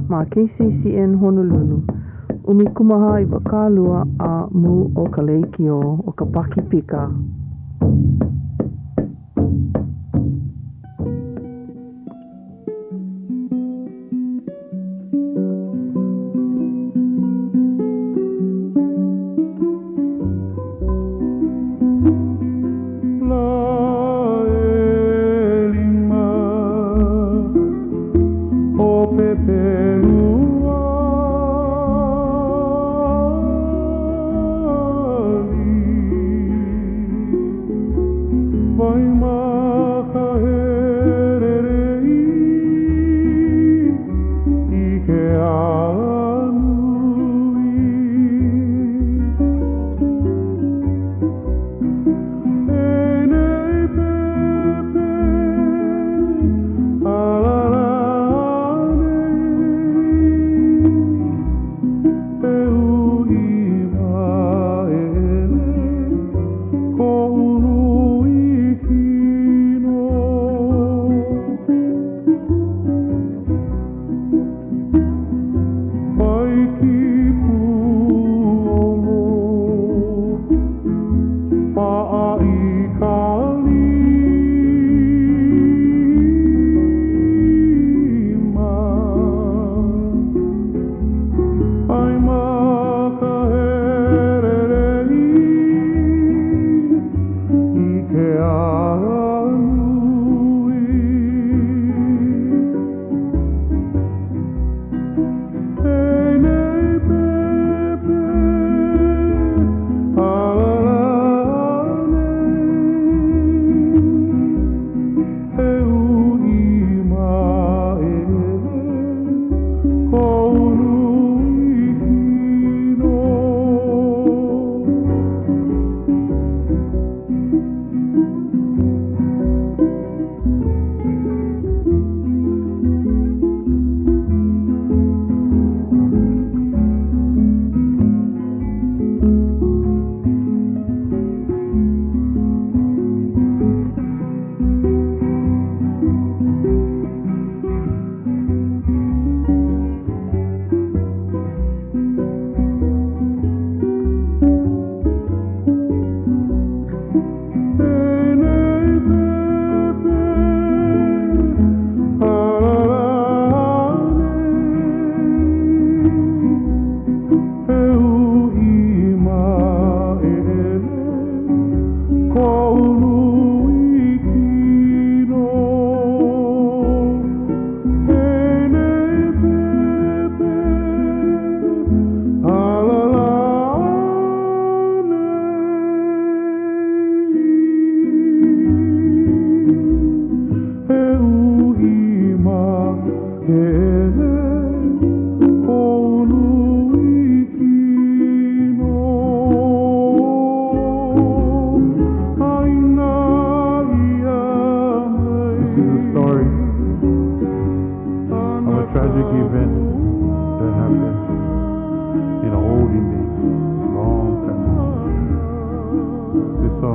ma KCCN Honolulu, 14 a mū o ka lekiō o ka Pakipika.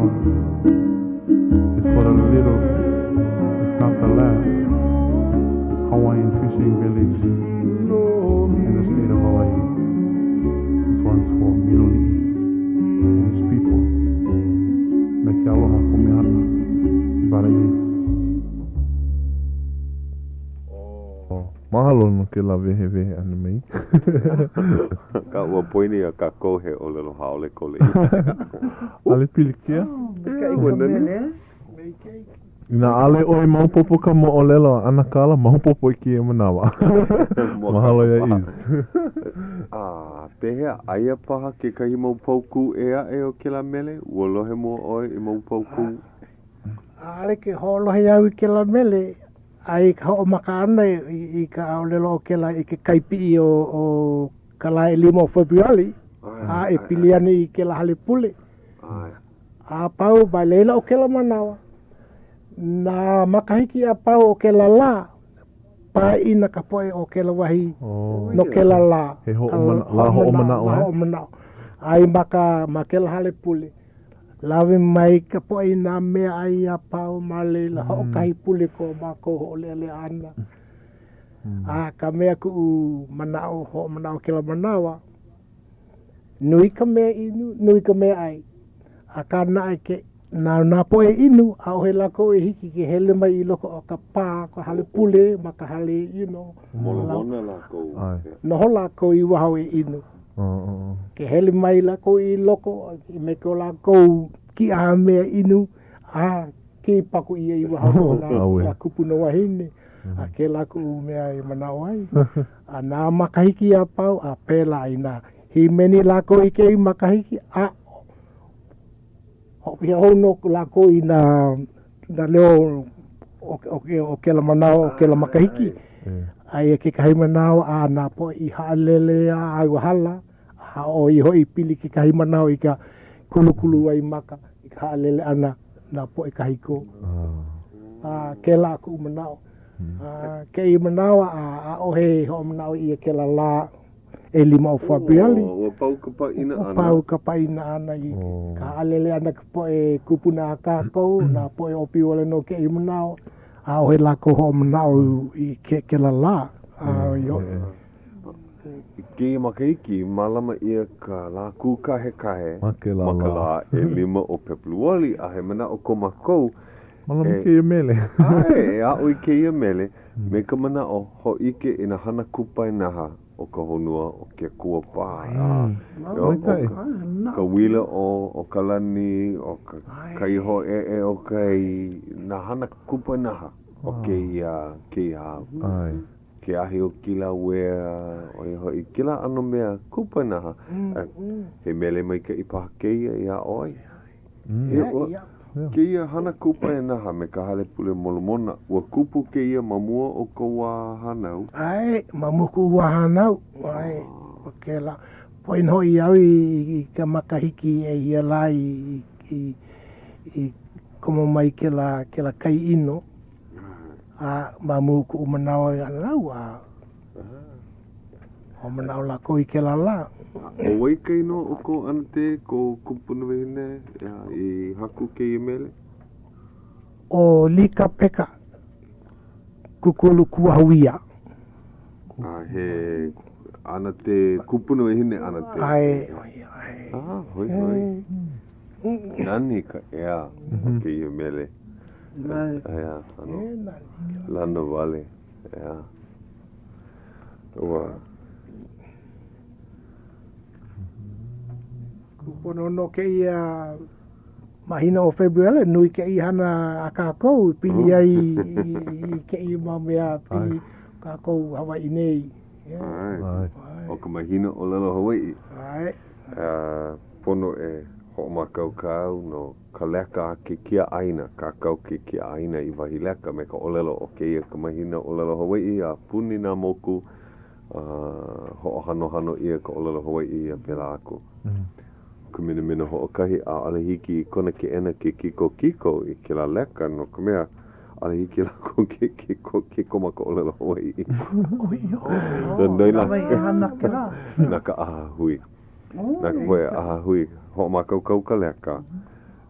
song is for the little, if not the last, Hawaiian fishing village in the state of Hawaii. This one's for Miloli'i and his people. Me ke aloha pumehana, Baraye. Mahalo no kēlā wehewehe ʻana mai. Akā, ua poina iā kākou he ʻōlelo haole ko lēia. ʻAʻole pilikia. Maikaʻi ka mele. Inā ʻaʻole ʻoe maopopo ka moʻolelo a ʻAnakala, maopopo i kēia manawa. Mahalo iā Iz. A pehea, aia paha kekahi mau paukū ʻē aʻe o kēlā mele? Ua lohe mua ʻoe i mau paukū? ʻAʻole ke hoʻolohe au i kēlā mele, A i ka hoʻomaka ʻana i ka ʻōlelo o kēlā i ke kai piʻi o ka lā ʻelima o Febuali, a e pili ana i kēlā hale pule. A pau, ma laila o kēlā manawa, nā makahiki a pau o kēlā lā, pāʻina ka poʻe o kēlā wahi no kēlā lā. He hoʻomanaʻo, lā hoʻomanaʻo, lā hoʻomanaʻo. A i ma ka, ma kēlā hale pule. Lawe mai ka poʻe i nā mea ʻai a pau ma laila, hoʻokahi pule ko mākou hoʻoleʻaleʻa ʻana. A ka mea kuʻu manaʻo, hoʻomanaʻo kēlā manawa, nui ka mea inu, nui ka mea ʻai. Akā naʻe ke, na nā poʻe inu, ʻaʻohe lākou e hiki ke hele mai i loko o ka pā, ka hale pule, ma ka hale, you know. Molomona lākou. Noho lākou i waho e inu. Ke hele mai lākou i loko me ko lākou kīʻaha mea inu, a kīpaku ʻia i waho o nā kūpuna wahine, a kēlā kuʻu mea e manaʻo ai. A nā makahiki a pau, a pēlā inā hīmeni lākou i kēia makahiki, a hoʻopiha hou nō lākou i nā nā leo o, o, o kēlā manawa, o kēlā makahiki. Aia kekahi manawa a nā poʻe i haʻalele a ua hala, a ʻo ia hoʻi pili kekahi manawa i ka kulukulu waimaka i ka haʻalele ʻana nā poʻe kahiko. A kēlā kuʻu manaʻo. A kēia manawa a ʻaʻohe hoʻomanaʻo ʻia kēlā lā ʻelima o Fabiali. Ua pau ka pāʻina ʻana. Ua pau ka pāʻina ʻana i ka haʻalele ʻana ka poʻe kūpuna a kākou, nā poʻe ʻōpio wale nō kēia manawa. ʻAʻohe lākou hoʻomanaʻo i kēlā lā. I kēia makahiki, mālama ʻia ka lā kūkahekahe ma ka lā ʻelima o Pepeluali, a he manaʻo ko mākou Mālama i kēia mele. ʻAe, e aʻo i kēia mele me ka manaʻo hōʻike i nā hana kupaianaha o ka honua o ke Akua paha, a ʻo ka uila o ka lani, ʻo ka kai hoʻēʻe o kai, nā hana kupaianaha o kēia kēia au. Ke ahi o Kilauea, ʻo ia hoʻi kēlā ʻano mea kupaianaha. He mele maikaʻi paha kēia i aʻo ai. Kēia hana kupaianaha me ka hale pule Molomona, ua kupu kēia ma mua o kou wā hānau? ʻAe, ma mua o kuʻu wā hānau, ʻae, ʻo kēlā. Poina hoʻi au i ka makahiki ʻehia lā i komo mai kēlā, kēlā kai ʻino, a ma mua o kuʻu manawa hānau, a Hoʻomanaʻo lākou i kēlā lā. ʻO wai ka inoa o kou ʻanatē, kou kupunawahine i haku kēia mele? ʻO Lika Peka Kūkulu Kuahuia. A he ʻanatē, kupunawahine ʻanatē. ʻAe, ʻo ia, ʻae. Ah, hoihoi. Nani ka ea o kēia mele. ʻAe. ʻAe, ʻano lana wale. ʻEā. Ua. Kūpono nō kēia mahina ʻo Febuali, nui kēia hana a kākou i pili ai i kēia mau mea pili kākou Hawaiʻi nei. ʻAe. ʻO ka mahina ʻōlelo Hawaiʻi. ʻAe. Pono e hoʻomākaukau no ka leka a ke kiaʻāina, kākau ke kiaʻāina i wahi leka me ka ʻōlelo ʻo kēia ka mahina ʻōlelo Hawaiʻi a puni nā moku, a hoʻohanohano ʻia ka ʻōlelo Hawaiʻi a pēlā aku. ʻO ka minamina hoʻokahi, ʻaʻole hiki i kona keʻena ke kikokiko i kēlā leka no ka mea, ʻaʻole hiki iā lākou ke kikokiko ma ka ʻōlelo Hawaiʻi. Na ka ʻahahui. Na ka poʻe ʻahahui hoʻomākaukau ka leka.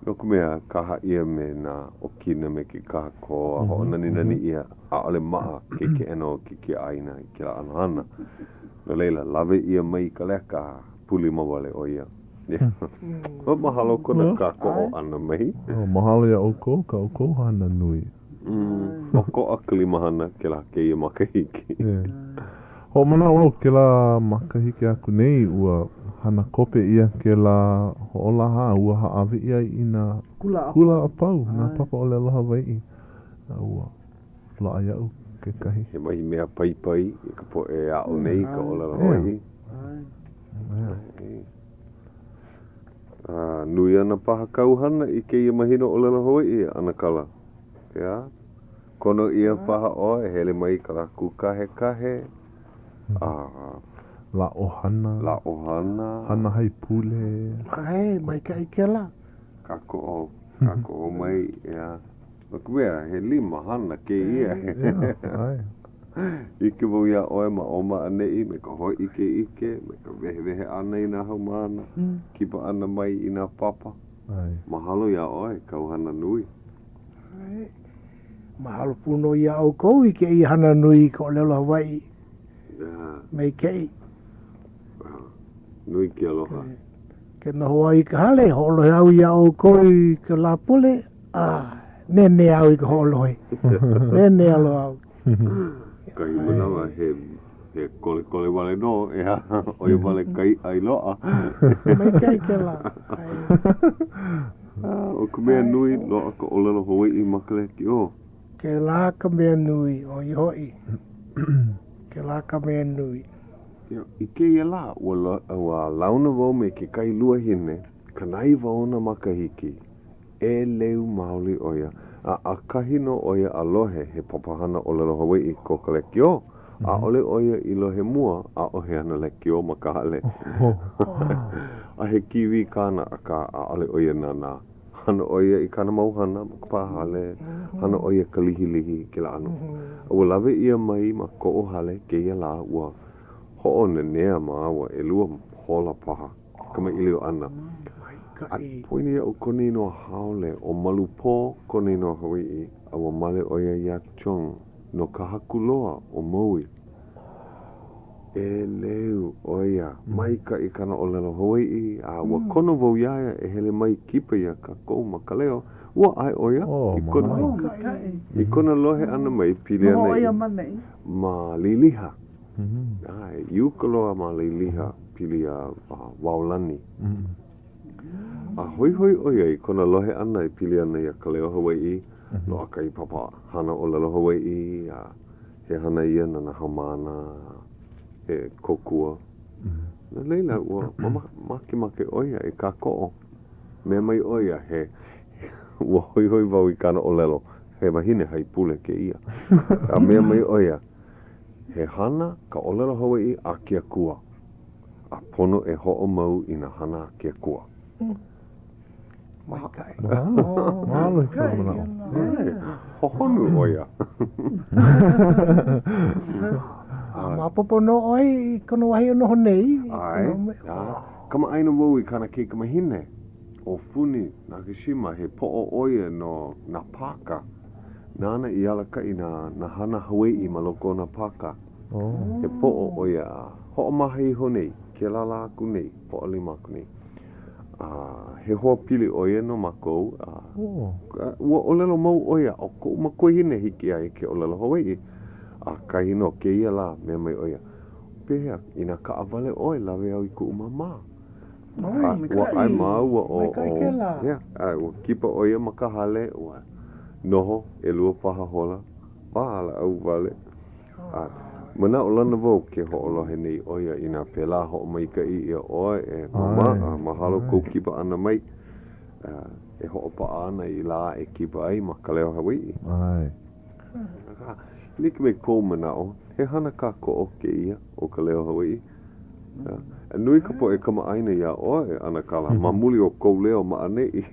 No ka mea, kaha ʻia me nā ʻokina me ke kahakō a hoʻonaninani ʻia, ʻaʻole maʻa ke keʻena o ke kiaʻāina i kēlā ʻano hana. No laila, lawe ʻia mai ka leka a pūlima wale ʻo ia. Ua mahalo kona kākoʻo ʻana mai. Oh, mahalo iā ʻoukou, kā ʻoukou hana nui. ʻOkoʻa ka limahana kēlā kēia makahiki. Yeah. Hoʻomanaʻo au kēlā makahiki aku nei ua hana kope ʻia kēlā hoʻolaha a ua hāʻawi ʻia i nā Kula a kula a pau, nā papa ʻōlelo Hawaiʻi. A ua loaʻa iaʻu kekahi. He wahi mea paipai i ka poʻe e aʻo nei i ka ʻōlelo Hawaiʻi. Yeah. A nui ana paha kāu hana i kēia mahina ʻōlelo Hawaiʻi, ʻAnakala. ʻEā? Kono ʻia paha ʻoe e hele mai i ka lā kūkahekahe, a. Lā ʻohana. Lā ʻohana. Hana haipule. ʻAe, maikaʻi kēlā. Kākoʻo, kākoʻo mai, ʻeā. No ka mea, he lima hana kēia. ʻEā, ʻae. ʻIke wau iā ʻoe ma ʻō ma ʻaneʻi me ka hōʻikeʻike, me ka wehewehe ʻana i nā haumāna, kipa ʻana mai i nā papa. Mahalo iā ʻoe, kāu hana nui. Mahalo pū nō iā ʻoukou i kēia hana nui i ka ʻōlelo Hawaiʻi. Maikaʻi. Nui ke aloha. Ke noho au i ka hale, hoʻolohe au iā ʻoukou i ka Lāpule, a nenea au i ka hoʻolohe. Nenea loa au. Kahi manawa he he kolekole wale nō, ʻeā, ʻo ia wale ka iʻa i loaʻa. Maikaʻi kēlā. ʻO ka mea nui, loaʻa ka ʻōlelo Hawaiʻi ma ka lekiō. Kēlā ka mea nui, ʻo ia hoʻi, kēlā ka mea nui. I kēia lā, ua, ua launa wau me kekahi luahine, 90 ona makahiki, ʻeleu maoli ʻo ia, a ʻakahi nō ʻo ia a lohe he papahana ʻōlelo Hawaiʻi ko ka lekiō. ʻAʻole ʻo ia i lohe mua, ʻaʻohe ana lekiō ma ka hale. A he kīwī kāna, akā ʻaʻole ʻo ia nānā. Hana ʻo ia i kāna mau hana ma ka pā hale, hana ʻo ia ka lihilihi, kēlā ʻano. A ua lawe ʻia mai ma koʻu hale kēia lā, ua hoʻonanea māua ʻelua hola paha kamaʻilio ʻana. A poina iaʻu kona inoa haole, ʻo Malupō kona inoa Hawaiʻi, a ua male ʻo ia iā Chong no Kahakuloa o Maui. ʻEleu ʻo ia, maikaʻi kāna ʻōlelo Hawaiʻi, a ua kono wau iā ia e hele mai kipa iā kākou ma Ka Leo. Ua ʻae ʻo ia i kona, i kona lohe ʻana mai pili ana i ma Liliha. ʻAe, i uka loa ma Liliha pili iā Waolani. A hoihoi ʻo ia i kona lohe ʻana e pili ana iā Ka Leo Hawaiʻi, loaʻa kahi papa hana ʻōlelo Hawaiʻi, a he hana ia na nā haumāna, he kōkua. No laila, ua makemake ʻo ia e kākoʻo. Mea mai ʻo ia, he, ua hoihoi wau i kāna ʻōlelo, he wahine haipule kēia. A mea mai ʻo ia, he hana ka ʻōlelo Hawaiʻi a ke Akua, a pono e hoʻomau i nā hana a ke Akua. Maikaʻi. Mahalo i ka manaʻo. Hohonu ʻo ia. A maopopo nō ʻoe i kona wahi e noho nei. ʻAe. Kamaʻāina wau i kāna kaikamahine, ʻo Funi Nakashima, he poʻo ʻo ia no nā pāka. Nāna i alakaʻi nā, nā hana Hawaiʻi ma loko o nā pāka. He poʻo ʻo ia a hoʻomaha iho nei, kēlā lā aku nei, Pōʻalima aku nei. A he hoa pili ʻo ia no mākou, a ua ʻōlelo mau ʻo ia, ʻo koʻu makuahine hiki iā ia ke ʻōlelo Hawaiʻi. ʻAkahi nō kēia lā, mea mai ʻo ia, Pehea, inā kaʻawale ʻoe, lawe au i kuʻu māmā. A ua ʻae māua ʻo, ʻo, yeah, a ua kipa ʻo ia ma ka hale, ua noho ʻelua paha hola, walaʻau wale. A manaʻolana wau ke hoʻolohe nei ʻo ia inā pēlā hoʻomaikaʻi ʻia ʻoe e māmā, a mahalo kou kipa ʻana mai e hoʻopaʻa ana i lā e kipa ai ma Ka Leo Hawaiʻi. ʻAe. Akā, like me kou manaʻo, he hana kākoʻo kēia ʻo Ka Leo Hawaiʻi. A nui ka poʻe kamaʻāina iā ʻoe, ʻAnakala, ma muli o kou leo ma ʻaneʻi.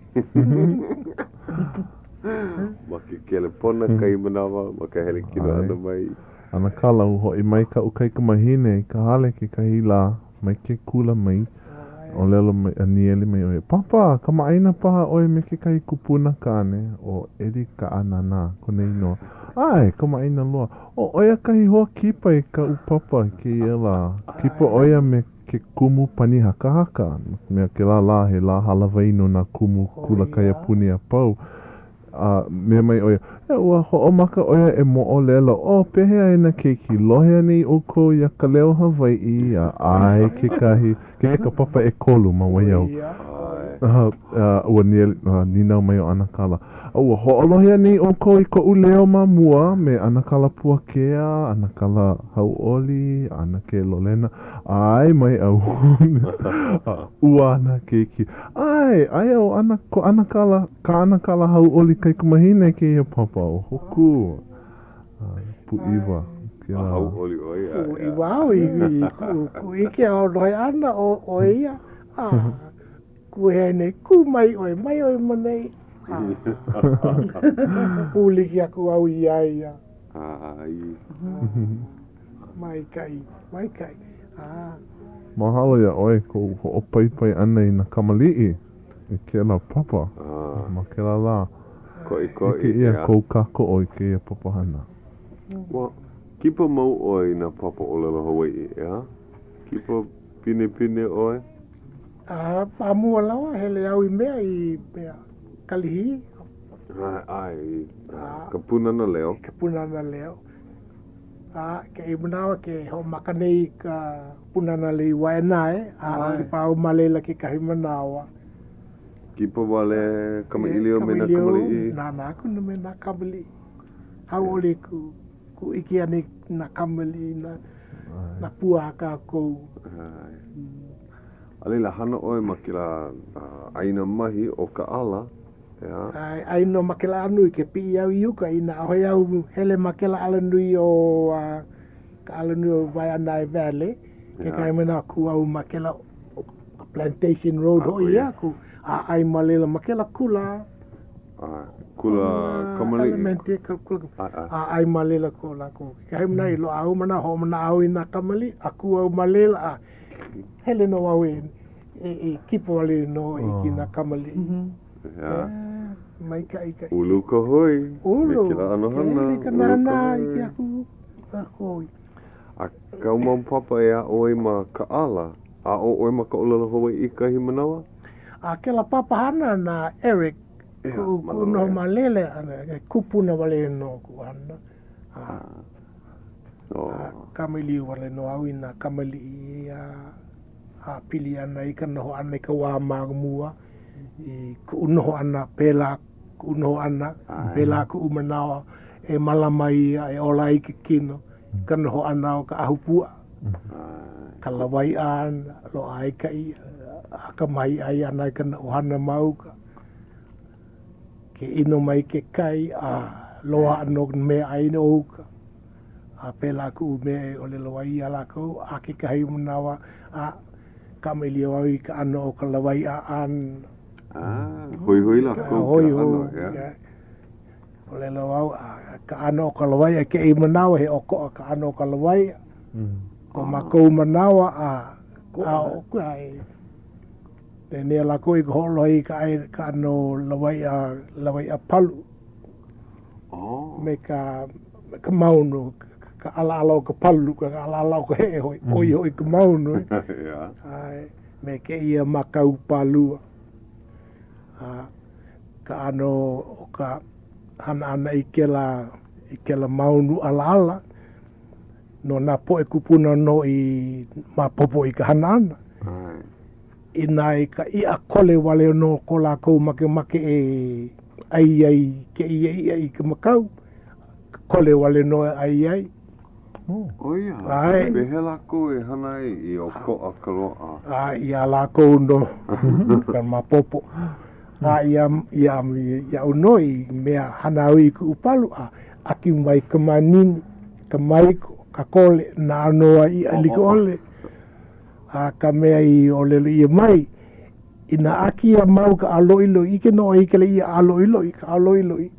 Ma ke kelepona kahi manawa, ma ka hele kino ʻana mai. ʻAnakala, ua hoʻi mai kaʻu kaikamahine i ka hale kekahi lā mai ke kula mai. ʻŌlelo mai, a nīele mai ʻo ia, Papa, kamaʻāina paha ʻoe me kekahi kupuna kāne, ʻo Eddie Kaʻanana kona inoa. ʻAe, kamaʻāina loa. ʻO ʻo ia kahi hoa kipa i kaʻu papa i kēia lā. Kipa ʻo ia me ke kumu pani hakahaka. No ka mea, kēlā lā he lā hālāwai no nā kumu kula kaiapuni a pau. A mea mai ʻo ia, E, ua hoʻomaka ʻo ia e moʻolelo, ʻO, pehea e nā keiki, lohe anei ʻoukou iā Ka Leo Hawaiʻi, a ʻae kekahi, kēia ka papa ʻekolu ma Waiau. A, ua nīnau mai ʻo ʻAnakala, A ua hoʻolohe anei ʻoukou i koʻu leo ma mua me ʻAnakala Puakea, ʻAnakala Hauʻoli, ʻAnakē Lolena, ʻae mai a ua nā keiki. ʻAe, aia ʻo ʻana, ko ʻAnakala, kā ʻAnakala Hauʻoli kaikamahine kēia papa ʻo Hōkū. A, pūʻiwa kēlā. A hauʻoli ʻo ia. Pūʻiwa au i, i kuʻu, kuʻu ʻike a lohe ʻana ʻo, ʻo ia. A, kūhea nei, kū mai ʻoe, mai ʻoe ma nei. A, pūliki aku au iā ia. ʻAe. Maikaʻi, maikaʻi. A. Mahalo iā ʻoe kou hoʻopaipai ʻana i nā kamaliʻi i kēlā papa ma kēlā lā. Koʻikoʻi, ʻIke ʻia kou kākoʻo i kēia papahana. Ua kipa mau ʻoe i nā papa ʻōlelo Hawaiʻi, ʻeā? Kipa pinepine ʻoe? A, ma mua lava, hele au i mea i mea Kalihi. ʻAe, i ka Pūnana Leo. I ka Pūnana Leo. A kēia manawa ke hoʻomaka nei i ka Pūnana Leo i Waiʻanae, a kipa au ma laila kekahi manawa. Kipa wale kamaʻilio me nā kamaliʻi. Nānā aku nō me nā kamaliʻi. Hauʻoli ku, ku ʻike ʻana i nā kamaliʻi, nā, nā pua a kākou. A laila, hana ʻoe ma kēlā ʻāina mahi ʻo Kaʻala. ʻEā. ʻAe, ʻai nō ma kēlā alanui ke piʻi au i uka inā ʻaʻohe au hele ma kēlā alanui o ka alanui o Waiʻanae Valley. Kekahi manawa kū au ma kēlā Plantation Road hoʻi ia aku a ʻai ma laila ma kēlā kula. ʻAe, kula kamaliʻi. Elementary, kula, a ʻai ma laila ko lākou. Kekahi manawa i loaʻa au manawa hoʻomanaʻo au i nā kamaliʻi a kū au ma laila a hele nō au e e kipa wale nō i nā kamaliʻi. ʻEā. Maikaʻi ka. Ulu ka hoi. Ulu. Me kēlā ʻano hana. Ke ka nānā iki aku kākou. A kāu mau papa e aʻo ai ma Kaʻala, aʻo ʻoe ma ka ʻōlelo Hawaiʻi kahi manawa? A kēlā papahana na Eric, kuʻu kuʻu noho ma laila, he kupuna wale nō kuʻu hana. A, a kamaʻilio wale nō au i nā kamaliʻi a, a pili ana i ka noho ʻana i ka wā ma mua. I kuʻu noho ʻana, pēlā kuʻu noho ʻana, pēlā kuʻu manaʻo e mālama ai a e ola ai ke kino, ka noho ʻana o ka ʻahupuaʻa, ka lawaiʻa ʻana, loaʻa ai ka iʻa, a ka mahiʻai ʻana i ka ʻohana ma uka, ke ʻino mai ke kai, a loaʻa nō ka meaʻai o uka. A pēlā kuʻu mea e ʻōlelo ai iā lākou, a kekahi manawa, a Kamaʻilio au i ka ʻano o ka lawaiʻa ʻana. Ah, hoihoi lākou i kēlā ʻano, ʻeā. ʻŌlelo au, a ka ʻano o ka lawaiʻa kēia manawa, he ʻokoʻa ka ʻano o ka lawaiʻa. Ko mākou manawa, a, a, a, penea lākou i ka hoʻolohe i ka ʻai, ka ʻano lawaiʻa, lawaiʻa palu. Oh. Me ka, me ka maunu, ka ʻalaʻala o ka palu, ka ʻalaʻala o ka heʻe hoʻi, ʻo ia hoʻi ka maunu. ʻEā. ʻAe, me kēia makau pālua. A ka ʻano o ka hana ʻana i kēlā, i kēlā maunu ʻalaʻala, no nā poʻe kūpuna nō i maopopo i ka hana ʻana. ʻAe. Inā i ka iʻa kole wale nō ko lākou makemake e ʻai ai kēia iʻa i ka makau, kole wale nō e ʻai ai. ʻO ia, ʻAe. pehea lākou e hana ai i ʻokoʻa ka loaʻa? A iā lākou nō ka maopopo. A iā, iā, iaʻu nō i mea hana au i kuʻu palu a ʻaki mai ka manini, ka maiko, ka kole, nā ʻano iʻa like ʻole. A ka mea i ʻōlelo ʻia mai, inā ʻaki a mau ka ʻāloʻiloʻi, ʻike nō ʻoe i kēlā iʻa ʻāloʻiloʻi, ka ʻāloʻiloʻi,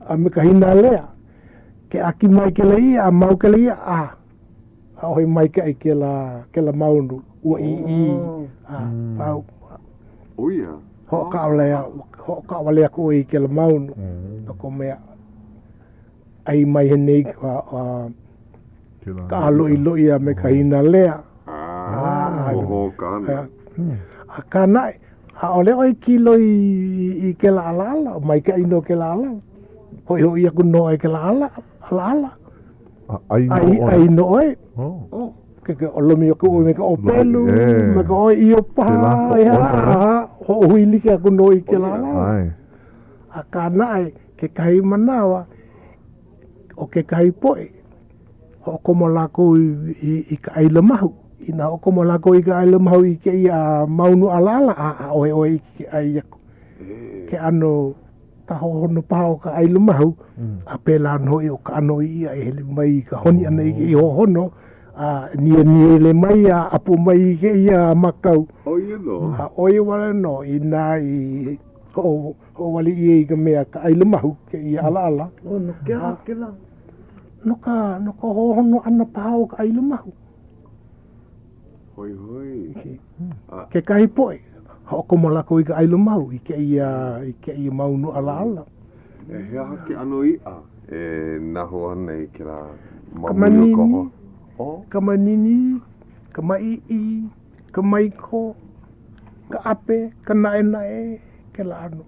a me ka hinalea, ke ʻaki mai kēlā iʻa a mau kēlā iʻa, a ʻaʻohe maikaʻi kēlā, kēlā maunu, ua ʻīʻī, a. Pau. ʻO ia. Hoʻokaʻawale, hoʻokaʻawale aku ʻoe i kēlā maunu, no ka mea, ʻai mai he nei ka, ka ʻāloʻiloʻi a me ka hinalea. Ah, oho kāna. Akā naʻe, ʻaʻole ʻoe kiloi i kēlā ʻalaʻala, maikaʻi nō kēlā ʻalaʻala. Hoʻihoʻi aku nō i kēlā ʻalaʻala. A ʻai nō ʻoe. ʻAi nō ʻoe. Oh. Ke ke ʻolomi aku ʻoe me ka ʻōpelu, me ka ʻōʻio paha, hoʻohui like aku nō i kēlā ʻalaʻala. ʻAe. Akā naʻe, kekahi manawa, ʻo kekahi poʻe, hoʻokomo lākou i, i ka ʻaila mahu. Inā hoʻokomo lākou i ka ʻaila mahu i kēia maunu ʻalaʻala, a ʻaʻohe ʻoe hiki ke ʻai aku. Ke ʻano ka hohono paha o ka ʻaila mahu, a pēlā nō hoʻi ʻo ka ʻano iʻa e hele mai i ka honi ʻana i kēia hohono, a nieniele mai a ʻapo mai i kēia makau. ʻO ia nō. A ʻo ia wale nō, inā i hoʻo Hoʻowali ʻia i ka mea ka ʻaila mahu kēia ʻalaʻala. Oh, no ke aha kēlā? No ka, no ka hohono ʻana paha o ka ʻaila mahu. Hoihoi. Kekahi poʻe, hoʻokomo lākou i ka ʻaila mahu i kēia, i kēia maunu ʻalaʻala. E he aha ke ʻano iʻa e nahu ana i kēlā ma muli o ka ho? Oh. Ka manini, ka maʻiʻi, ka maiko, ka ʻape, ka naʻenaʻe, kēlā ʻano.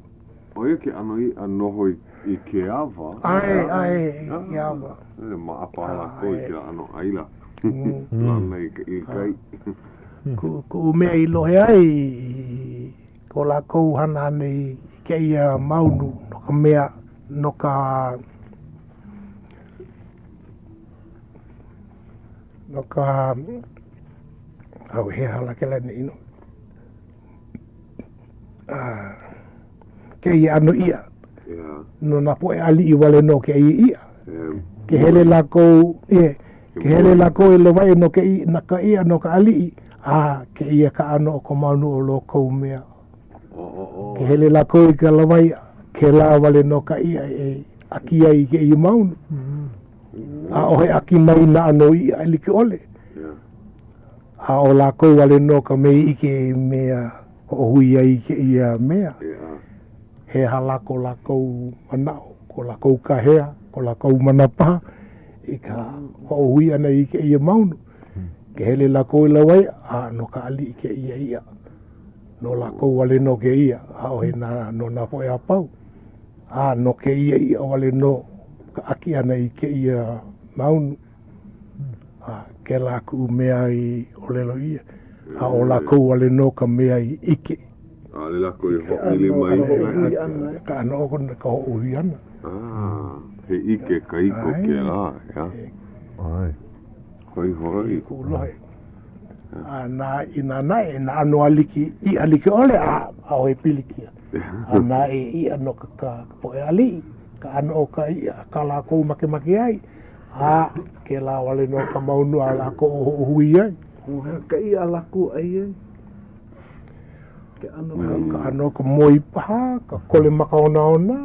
ʻO ia ke ʻano iʻa noho i ke awa. ʻAe, ʻae, i ke awa. E maʻa paha lākou i kēlā ʻano ʻaila. Lana i ka ʻilikai. Kuʻu mea i lohe ai i ko lākou hana ʻana i kēia maunu no ka mea, no ka, no ka, au he aha lā kēlā nei inoa? Kēia ʻano iʻa. No nā poʻe aliʻi wale nō kēia iʻa. Ke hele lākou, ʻe, ke hele lākou e lawaiʻa no ke na ka iʻa no ka aliʻi, a kēia ka ʻano o ka maunu o lōkou mea. Ke hele lākou i ka lawaiʻa, kēlā wale nō ka iʻa e ʻaki ai i kēia maunu. ʻAʻohe ʻaki mai nā ʻano iʻa like ʻole. A ʻo lākou wale nō ka mea i ʻike i mea hoʻohui ai i kēia mea. He aha lā ko lākou manaʻo, ko lākou kāhea, ko lākou mana paha i ka hoʻohui ʻana i kēia maunu. Ke hele lākou i lawaiʻa, a no ka aliʻi kēia iʻa. No lākou wale nō kēia, ʻaʻohe nā, no nā poʻe a pau. A no kēia iʻa wale nō ka ʻaki ʻana i kēia maunu. A kēlā kuʻu mea i ʻōlelo ʻia, a ʻo lākou wale nō ka mea i ʻike. ʻAʻole lākou i hoʻoili mai i kēlā. Ka ʻano o ka hoʻohui ʻana. Ah, he ʻike kahiko kēlā, ʻeā? ʻAe. Hoihoi. Kuʻu lohe. A nā, inā naʻe, nā ʻano aliki, iʻa like ʻole, a ʻaʻohe pilikia. A nā iʻa no ka, ka poʻe aliʻi, ka ʻano o ka iʻa a kā lākou makemake ai. A kēlā wale nō ka maunu a lākou e hoʻohui ai. He aha ka iʻa a lākou ʻai ai? Ke ʻano ka Ka ʻano ka moi paha, ka kole maka onaona.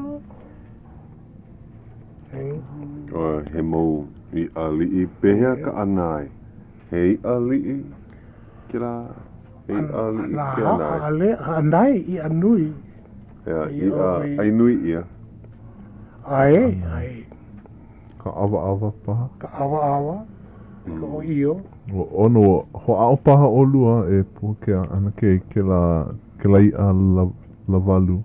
He mau iʻa liʻi pehea ka ʻana ai? He iʻa liʻi kēlā? He iʻa liʻi ke ʻana ai? ʻAʻole, ʻānai, iʻa nui. Ea, iʻa ʻai nui ʻia. ʻAe, ʻae. Ka ʻawaʻawa paha. Ka ʻawaʻawa, ka ʻōʻio. Ua ʻono, ua hoʻāʻo paha ʻolua e Puakea ʻanakē i kēlā, kēlā iʻa lāwalu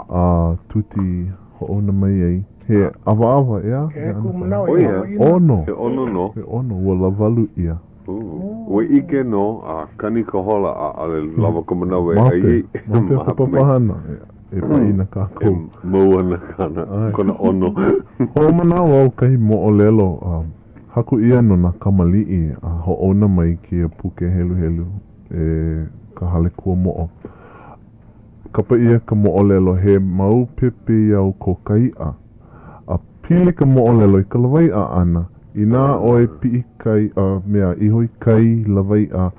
a Tuti hoʻouna mai ai. He ʻawaʻawa, ʻeā? He kuʻu manaʻo he ʻono. ʻOno. He ʻono nō. He ʻono, ua lāwalu ʻia. Ua ʻike nō, a kani ka hola, ʻaʻole lawa ka manawa e ʻai ai. Mape ka papahana e paʻina kākou. E mau ana kāna, kona ʻono. Hoʻomanaʻo au kahi moʻolelo a haku ʻia no nā kamaliʻi a hoʻouna mai kēia puke heluhelu e ka Hale Kuamoʻo. Kapa ʻia ka moʻolelo he mau pepeiao ko ka iʻa. A pili ka moʻolelo i ka lawaiʻa ʻana. Inā ʻoe piʻi kai, a mea, iho i kai lawaiʻa,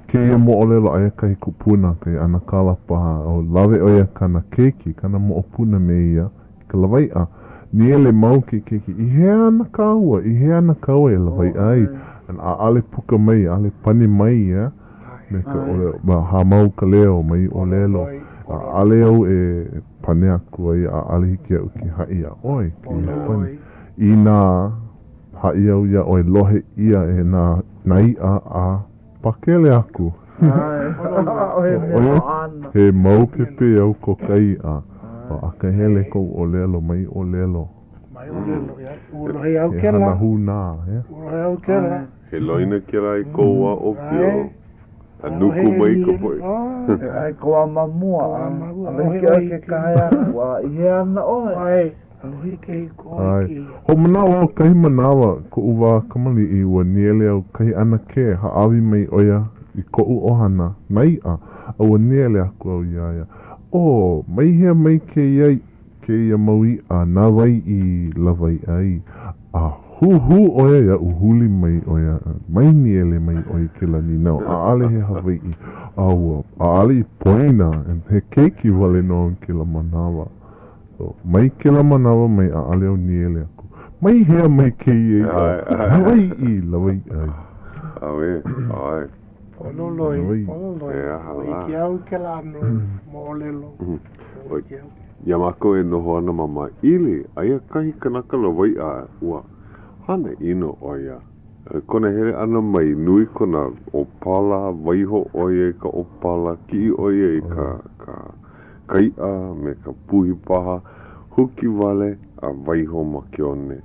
kēia moʻolelo aia kahi kupuna, kahi ʻanakala paha, o lawe ʻo ia kāna keiki, kāna moʻopuna me ia i ka lawaiʻa. Nīele mau ke keiki, I hea ana kāua? I hea ana kāua e lawaiʻa ai? ʻAʻole puka mai, ʻaʻole pane mai ia. Me ka ʻōlelo, ma hāmau ka leo, mai ʻōlelo. ʻAʻole au e pane aku ai, ʻaʻole hiki iaʻu ke haʻi iā ʻoe kēia pane. Inā haʻi au iā ʻoe, lohe ʻia e nā nā iʻa a pakele aku. He mau pepeiao ko ka iʻa, akahele kou ʻōlelo, mai ʻōlelo. Mai ʻōlelo, ia. Ua lohe au He kēlā. hana hūnā, ia. Ua lohe au kēlā. He loina kēlā i kou wā ʻōpio. A nuku mai ka poʻe. E ʻae ka wā ma mua, a ʻaʻole hiki ʻoe ke kāhea aku, a i hea ana ʻoe? ʻAe. Hoʻomanaʻo au kahi manawa, koʻu wā kamaliʻi, ua nīele au kahi ʻanakē, hāʻawi mai ʻo ia i koʻu ʻohana, nā iʻa, a ua nīele aku au iā ia, Oh, mai hea mai kēia kēia mau iʻa, na wai i lawaiʻa ai, a huhū ʻo ia iaʻu, huli mai ʻo ia, mai nīele mai ʻoe i kēlā nīnau, ʻaʻole he Hawaiʻi, a ua, ʻaʻole i poina, he keiki wale nō au i kēlā manawa. So, mai kēlā manawa mai ʻaʻole au nīele aku. Mai hea mai kēia iʻa, Hawaiʻi lawaiʻa ai. ʻAwe, ʻae. Pololoi, pololoi. He aha lā. Ua ʻike au i kēlā ʻano moʻolelo. Ua ʻike au. Iā mākou e noho ana ma Māʻili, aia kahi kanaka lawaiʻa ua hana ʻino ʻo ia. Kona hele ʻana mai, nui kona ʻōpala, waiho ʻo ia i ka ʻōpala, kiʻi ʻo ia i ka, ka, ka iʻa me ka puhi paha, huki wale a waiho ma ke one.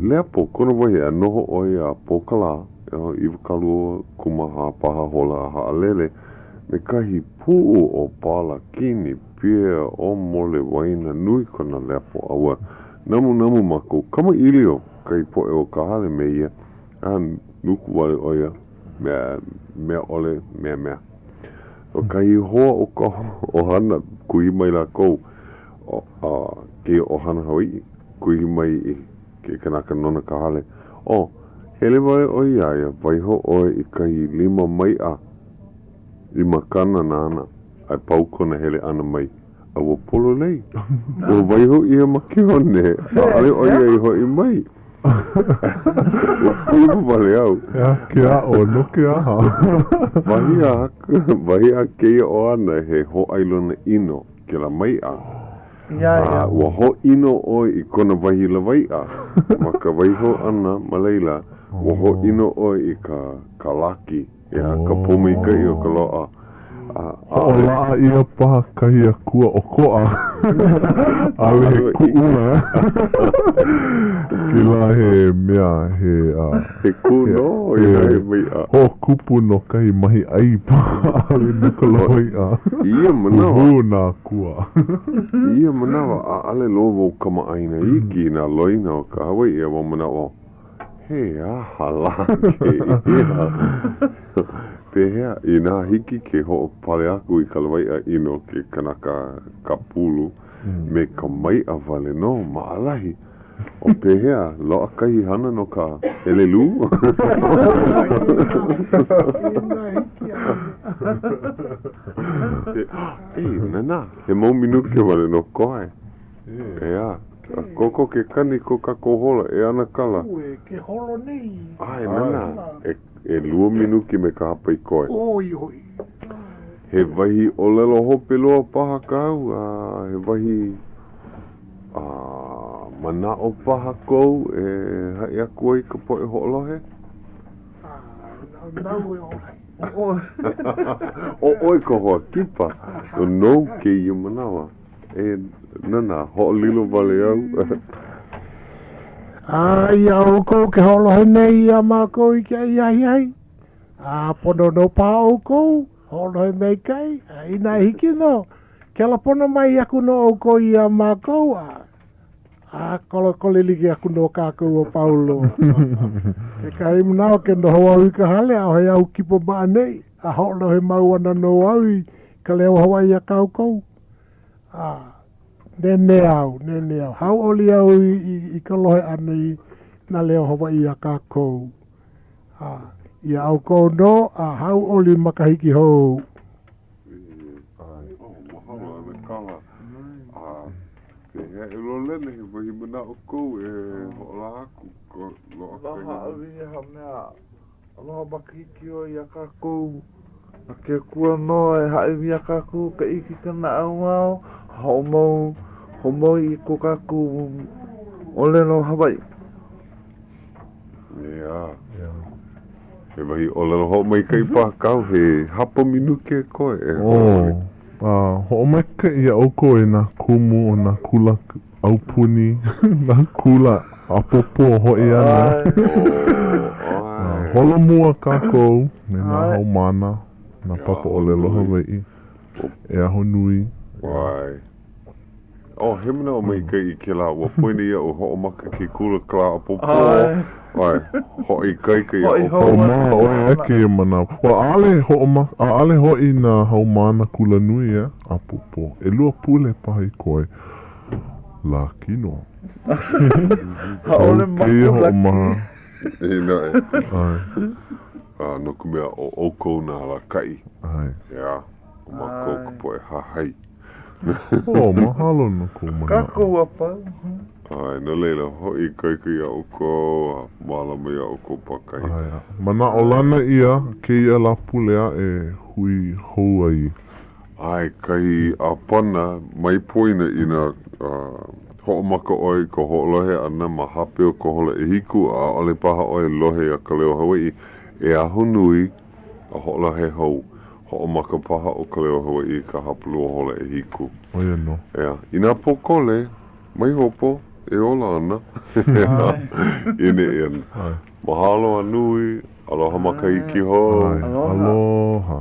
Lepo kona wahi a noho ʻo ia a pō ka lā, 24 paha hola a haʻalele me kahi puʻu ʻōpala, kini, pia, ʻōmole waina, nui kona lepo a ua namunamu mākou. Kamaʻilio kahi poʻe o ka hale me ia, a nuku wale ʻo ia, mea, mea ʻole, mea mea. ʻO kahi hoa o ka ʻohana, kuhi mai lākou, a kēia ʻohana Hawaiʻi, kuhi mai i ke kanaka nona ka hale, ʻO, hele wale ʻoe iā ia, waiho ʻoe i kahi lima maiʻa i makana nāna a pau kona hele ʻana mai, a ua pololei. Ua waiho ʻia ma ke one, ʻaʻole ʻo ia i hoʻi mai. Ua pulu wale au. He aha ke aʻo, no ke aha? Wahi a, wahi a kēia ʻohana, he hōʻailona ʻino kēlā maiʻa. A ua hōʻino ʻoe i kona wahi lawaiʻa ma ka waiho ʻana ma laila, ua hōʻino ʻoe i ka, ka laki. Ia, ka pōmaikaʻi o ka loaʻa. Hoʻolaʻa ʻia paha kahi akua ʻokoʻa, ʻaʻole he kuʻuna. Kēlā he mea, he. He kū nō ia he maiʻa. Hoʻokupu no kahi mahi ʻai paha, ʻaʻole no ka lawaiʻa. I ia manawa. Huhū nā akua. I ia manawa, ʻaʻole loa wau kamaʻāina iki i nā loina o ka Hawaiʻi a ua manaʻo, He aha lā kēia? Pehea, inā hiki ke hoʻopale aku i ka lawaiʻa ʻino ke kanaka ka pulu me ka maiʻa wale nō, maʻalahi. O pehea, loaʻa kahi hana no ka ʻelelū? E, nānā, he mau minuke wale nō koe. ʻEā. A kokoke kani ko kākou hola, e ʻAnakala. Ue, ke holo nei. ʻAe, nānā, e, ʻelua minuke me ka hapa i koe. ʻOi hoʻi. He wahi ʻōlelo hope loa paha kāu, a he wahi, a, manaʻo paha kou e haʻi aku ai i ka poʻe hoʻolohe? A, nāu e ola ai. ʻO ʻoe ka hoa kipa, nou kēia manawa. E nānā, hoʻolilo wale au. A iā ʻoukou ke hoʻolohe nei iā mākou i kēia ahiahi, a pono nō paha ʻoukou, hoʻolohe maikaʻi, a inā e hiki nō, kelepona mai aku nō ʻoukou iā mākou, a a kolekole like aku nō kākou a pau loa. Kekahi manawa ke noho au i ka hale, ʻaʻohe au kipa ma ʻaneʻi, a hoʻolohe mau ana nō au i ka leo Hawaiʻi a kākou. A nēnē au, nēnē au. Hauʻoli au i, i, i ka lohe ʻana i nā leo Hawaiʻi a kākou. A iā ʻoukou nō, a hauʻoli makahiki hou. ʻAe, oh, mahalo ʻAnakala. A pehea e Lolena, he wahi manaʻo kou e hoʻolaha aku, ko loaʻa kahi. Aloha ʻawi he mea aloha makahiki hou iā kākou. Na ke Akua nō e hāʻawi iā kākou ka ʻike ka naʻauao, hoʻomau, hoʻomau i ko kākou ʻōlelo Hawaiʻi. ʻEā. He wahi ʻōlelo hoʻomaikaʻi paha kāu, he hapa minuke koe e Oh, a hoʻomaikaʻi iā ʻoukou e nā kumu o nā kula aupuni, nā kula ʻapōpō hoʻi ana. Oh, Holomua kākou me nā haumāna, nā papa ʻōlelo Hawaiʻi e ahonui. ʻAe. Oh, he manaʻo maikaʻi kēlā, ua poina iaʻu hoʻomaka ke kula lā ʻapōpō. ʻAe, hoʻoikaika iā ʻoukou. Oh, ma, ʻoe ae kēia manawa. Ua ʻaʻole hoʻomaka, ʻaʻole hoʻi nā haumāna kulanui, ʻeā, ʻapōpō. ʻElua pule paha i koe. Lā kino. ʻAʻole Pau kēia maku laki. hoʻomaha. E naʻe. ʻAe. A no ka mea, ʻo ʻoukou nā alakaʻi. ʻAe. ʻEā, ʻo mākou ka poʻe hahai. Oh, mahalo no kou manaʻo. Kākou a pau. ʻAe, no laila, hoʻoikaika iā ʻoukou a mālama iā ʻoukou pākahi. ʻAe, manaʻolana ʻia kēia Lāpule aʻe e hui hou ai. ʻAe, kahi ʻāpana mai poina inā hoʻomaka ʻoe i ka hoʻolohe ʻana ma hape o ka hola ʻehiku, a ʻaʻole paha ʻoe lohe iā Ka Leo Hawaiʻi, e ahonui a hoʻolohe hou. Hoʻomaka paha ʻo Ka Leo Hawaiʻi i ka hapalua hola ʻehiku. ʻO ia nō. ʻEā. Inā pōkole, mai hopo, e ola ana. E neʻe ana. ʻAe. Mahalo a nui. Aloha makahiki hou. ʻAe. Aloha.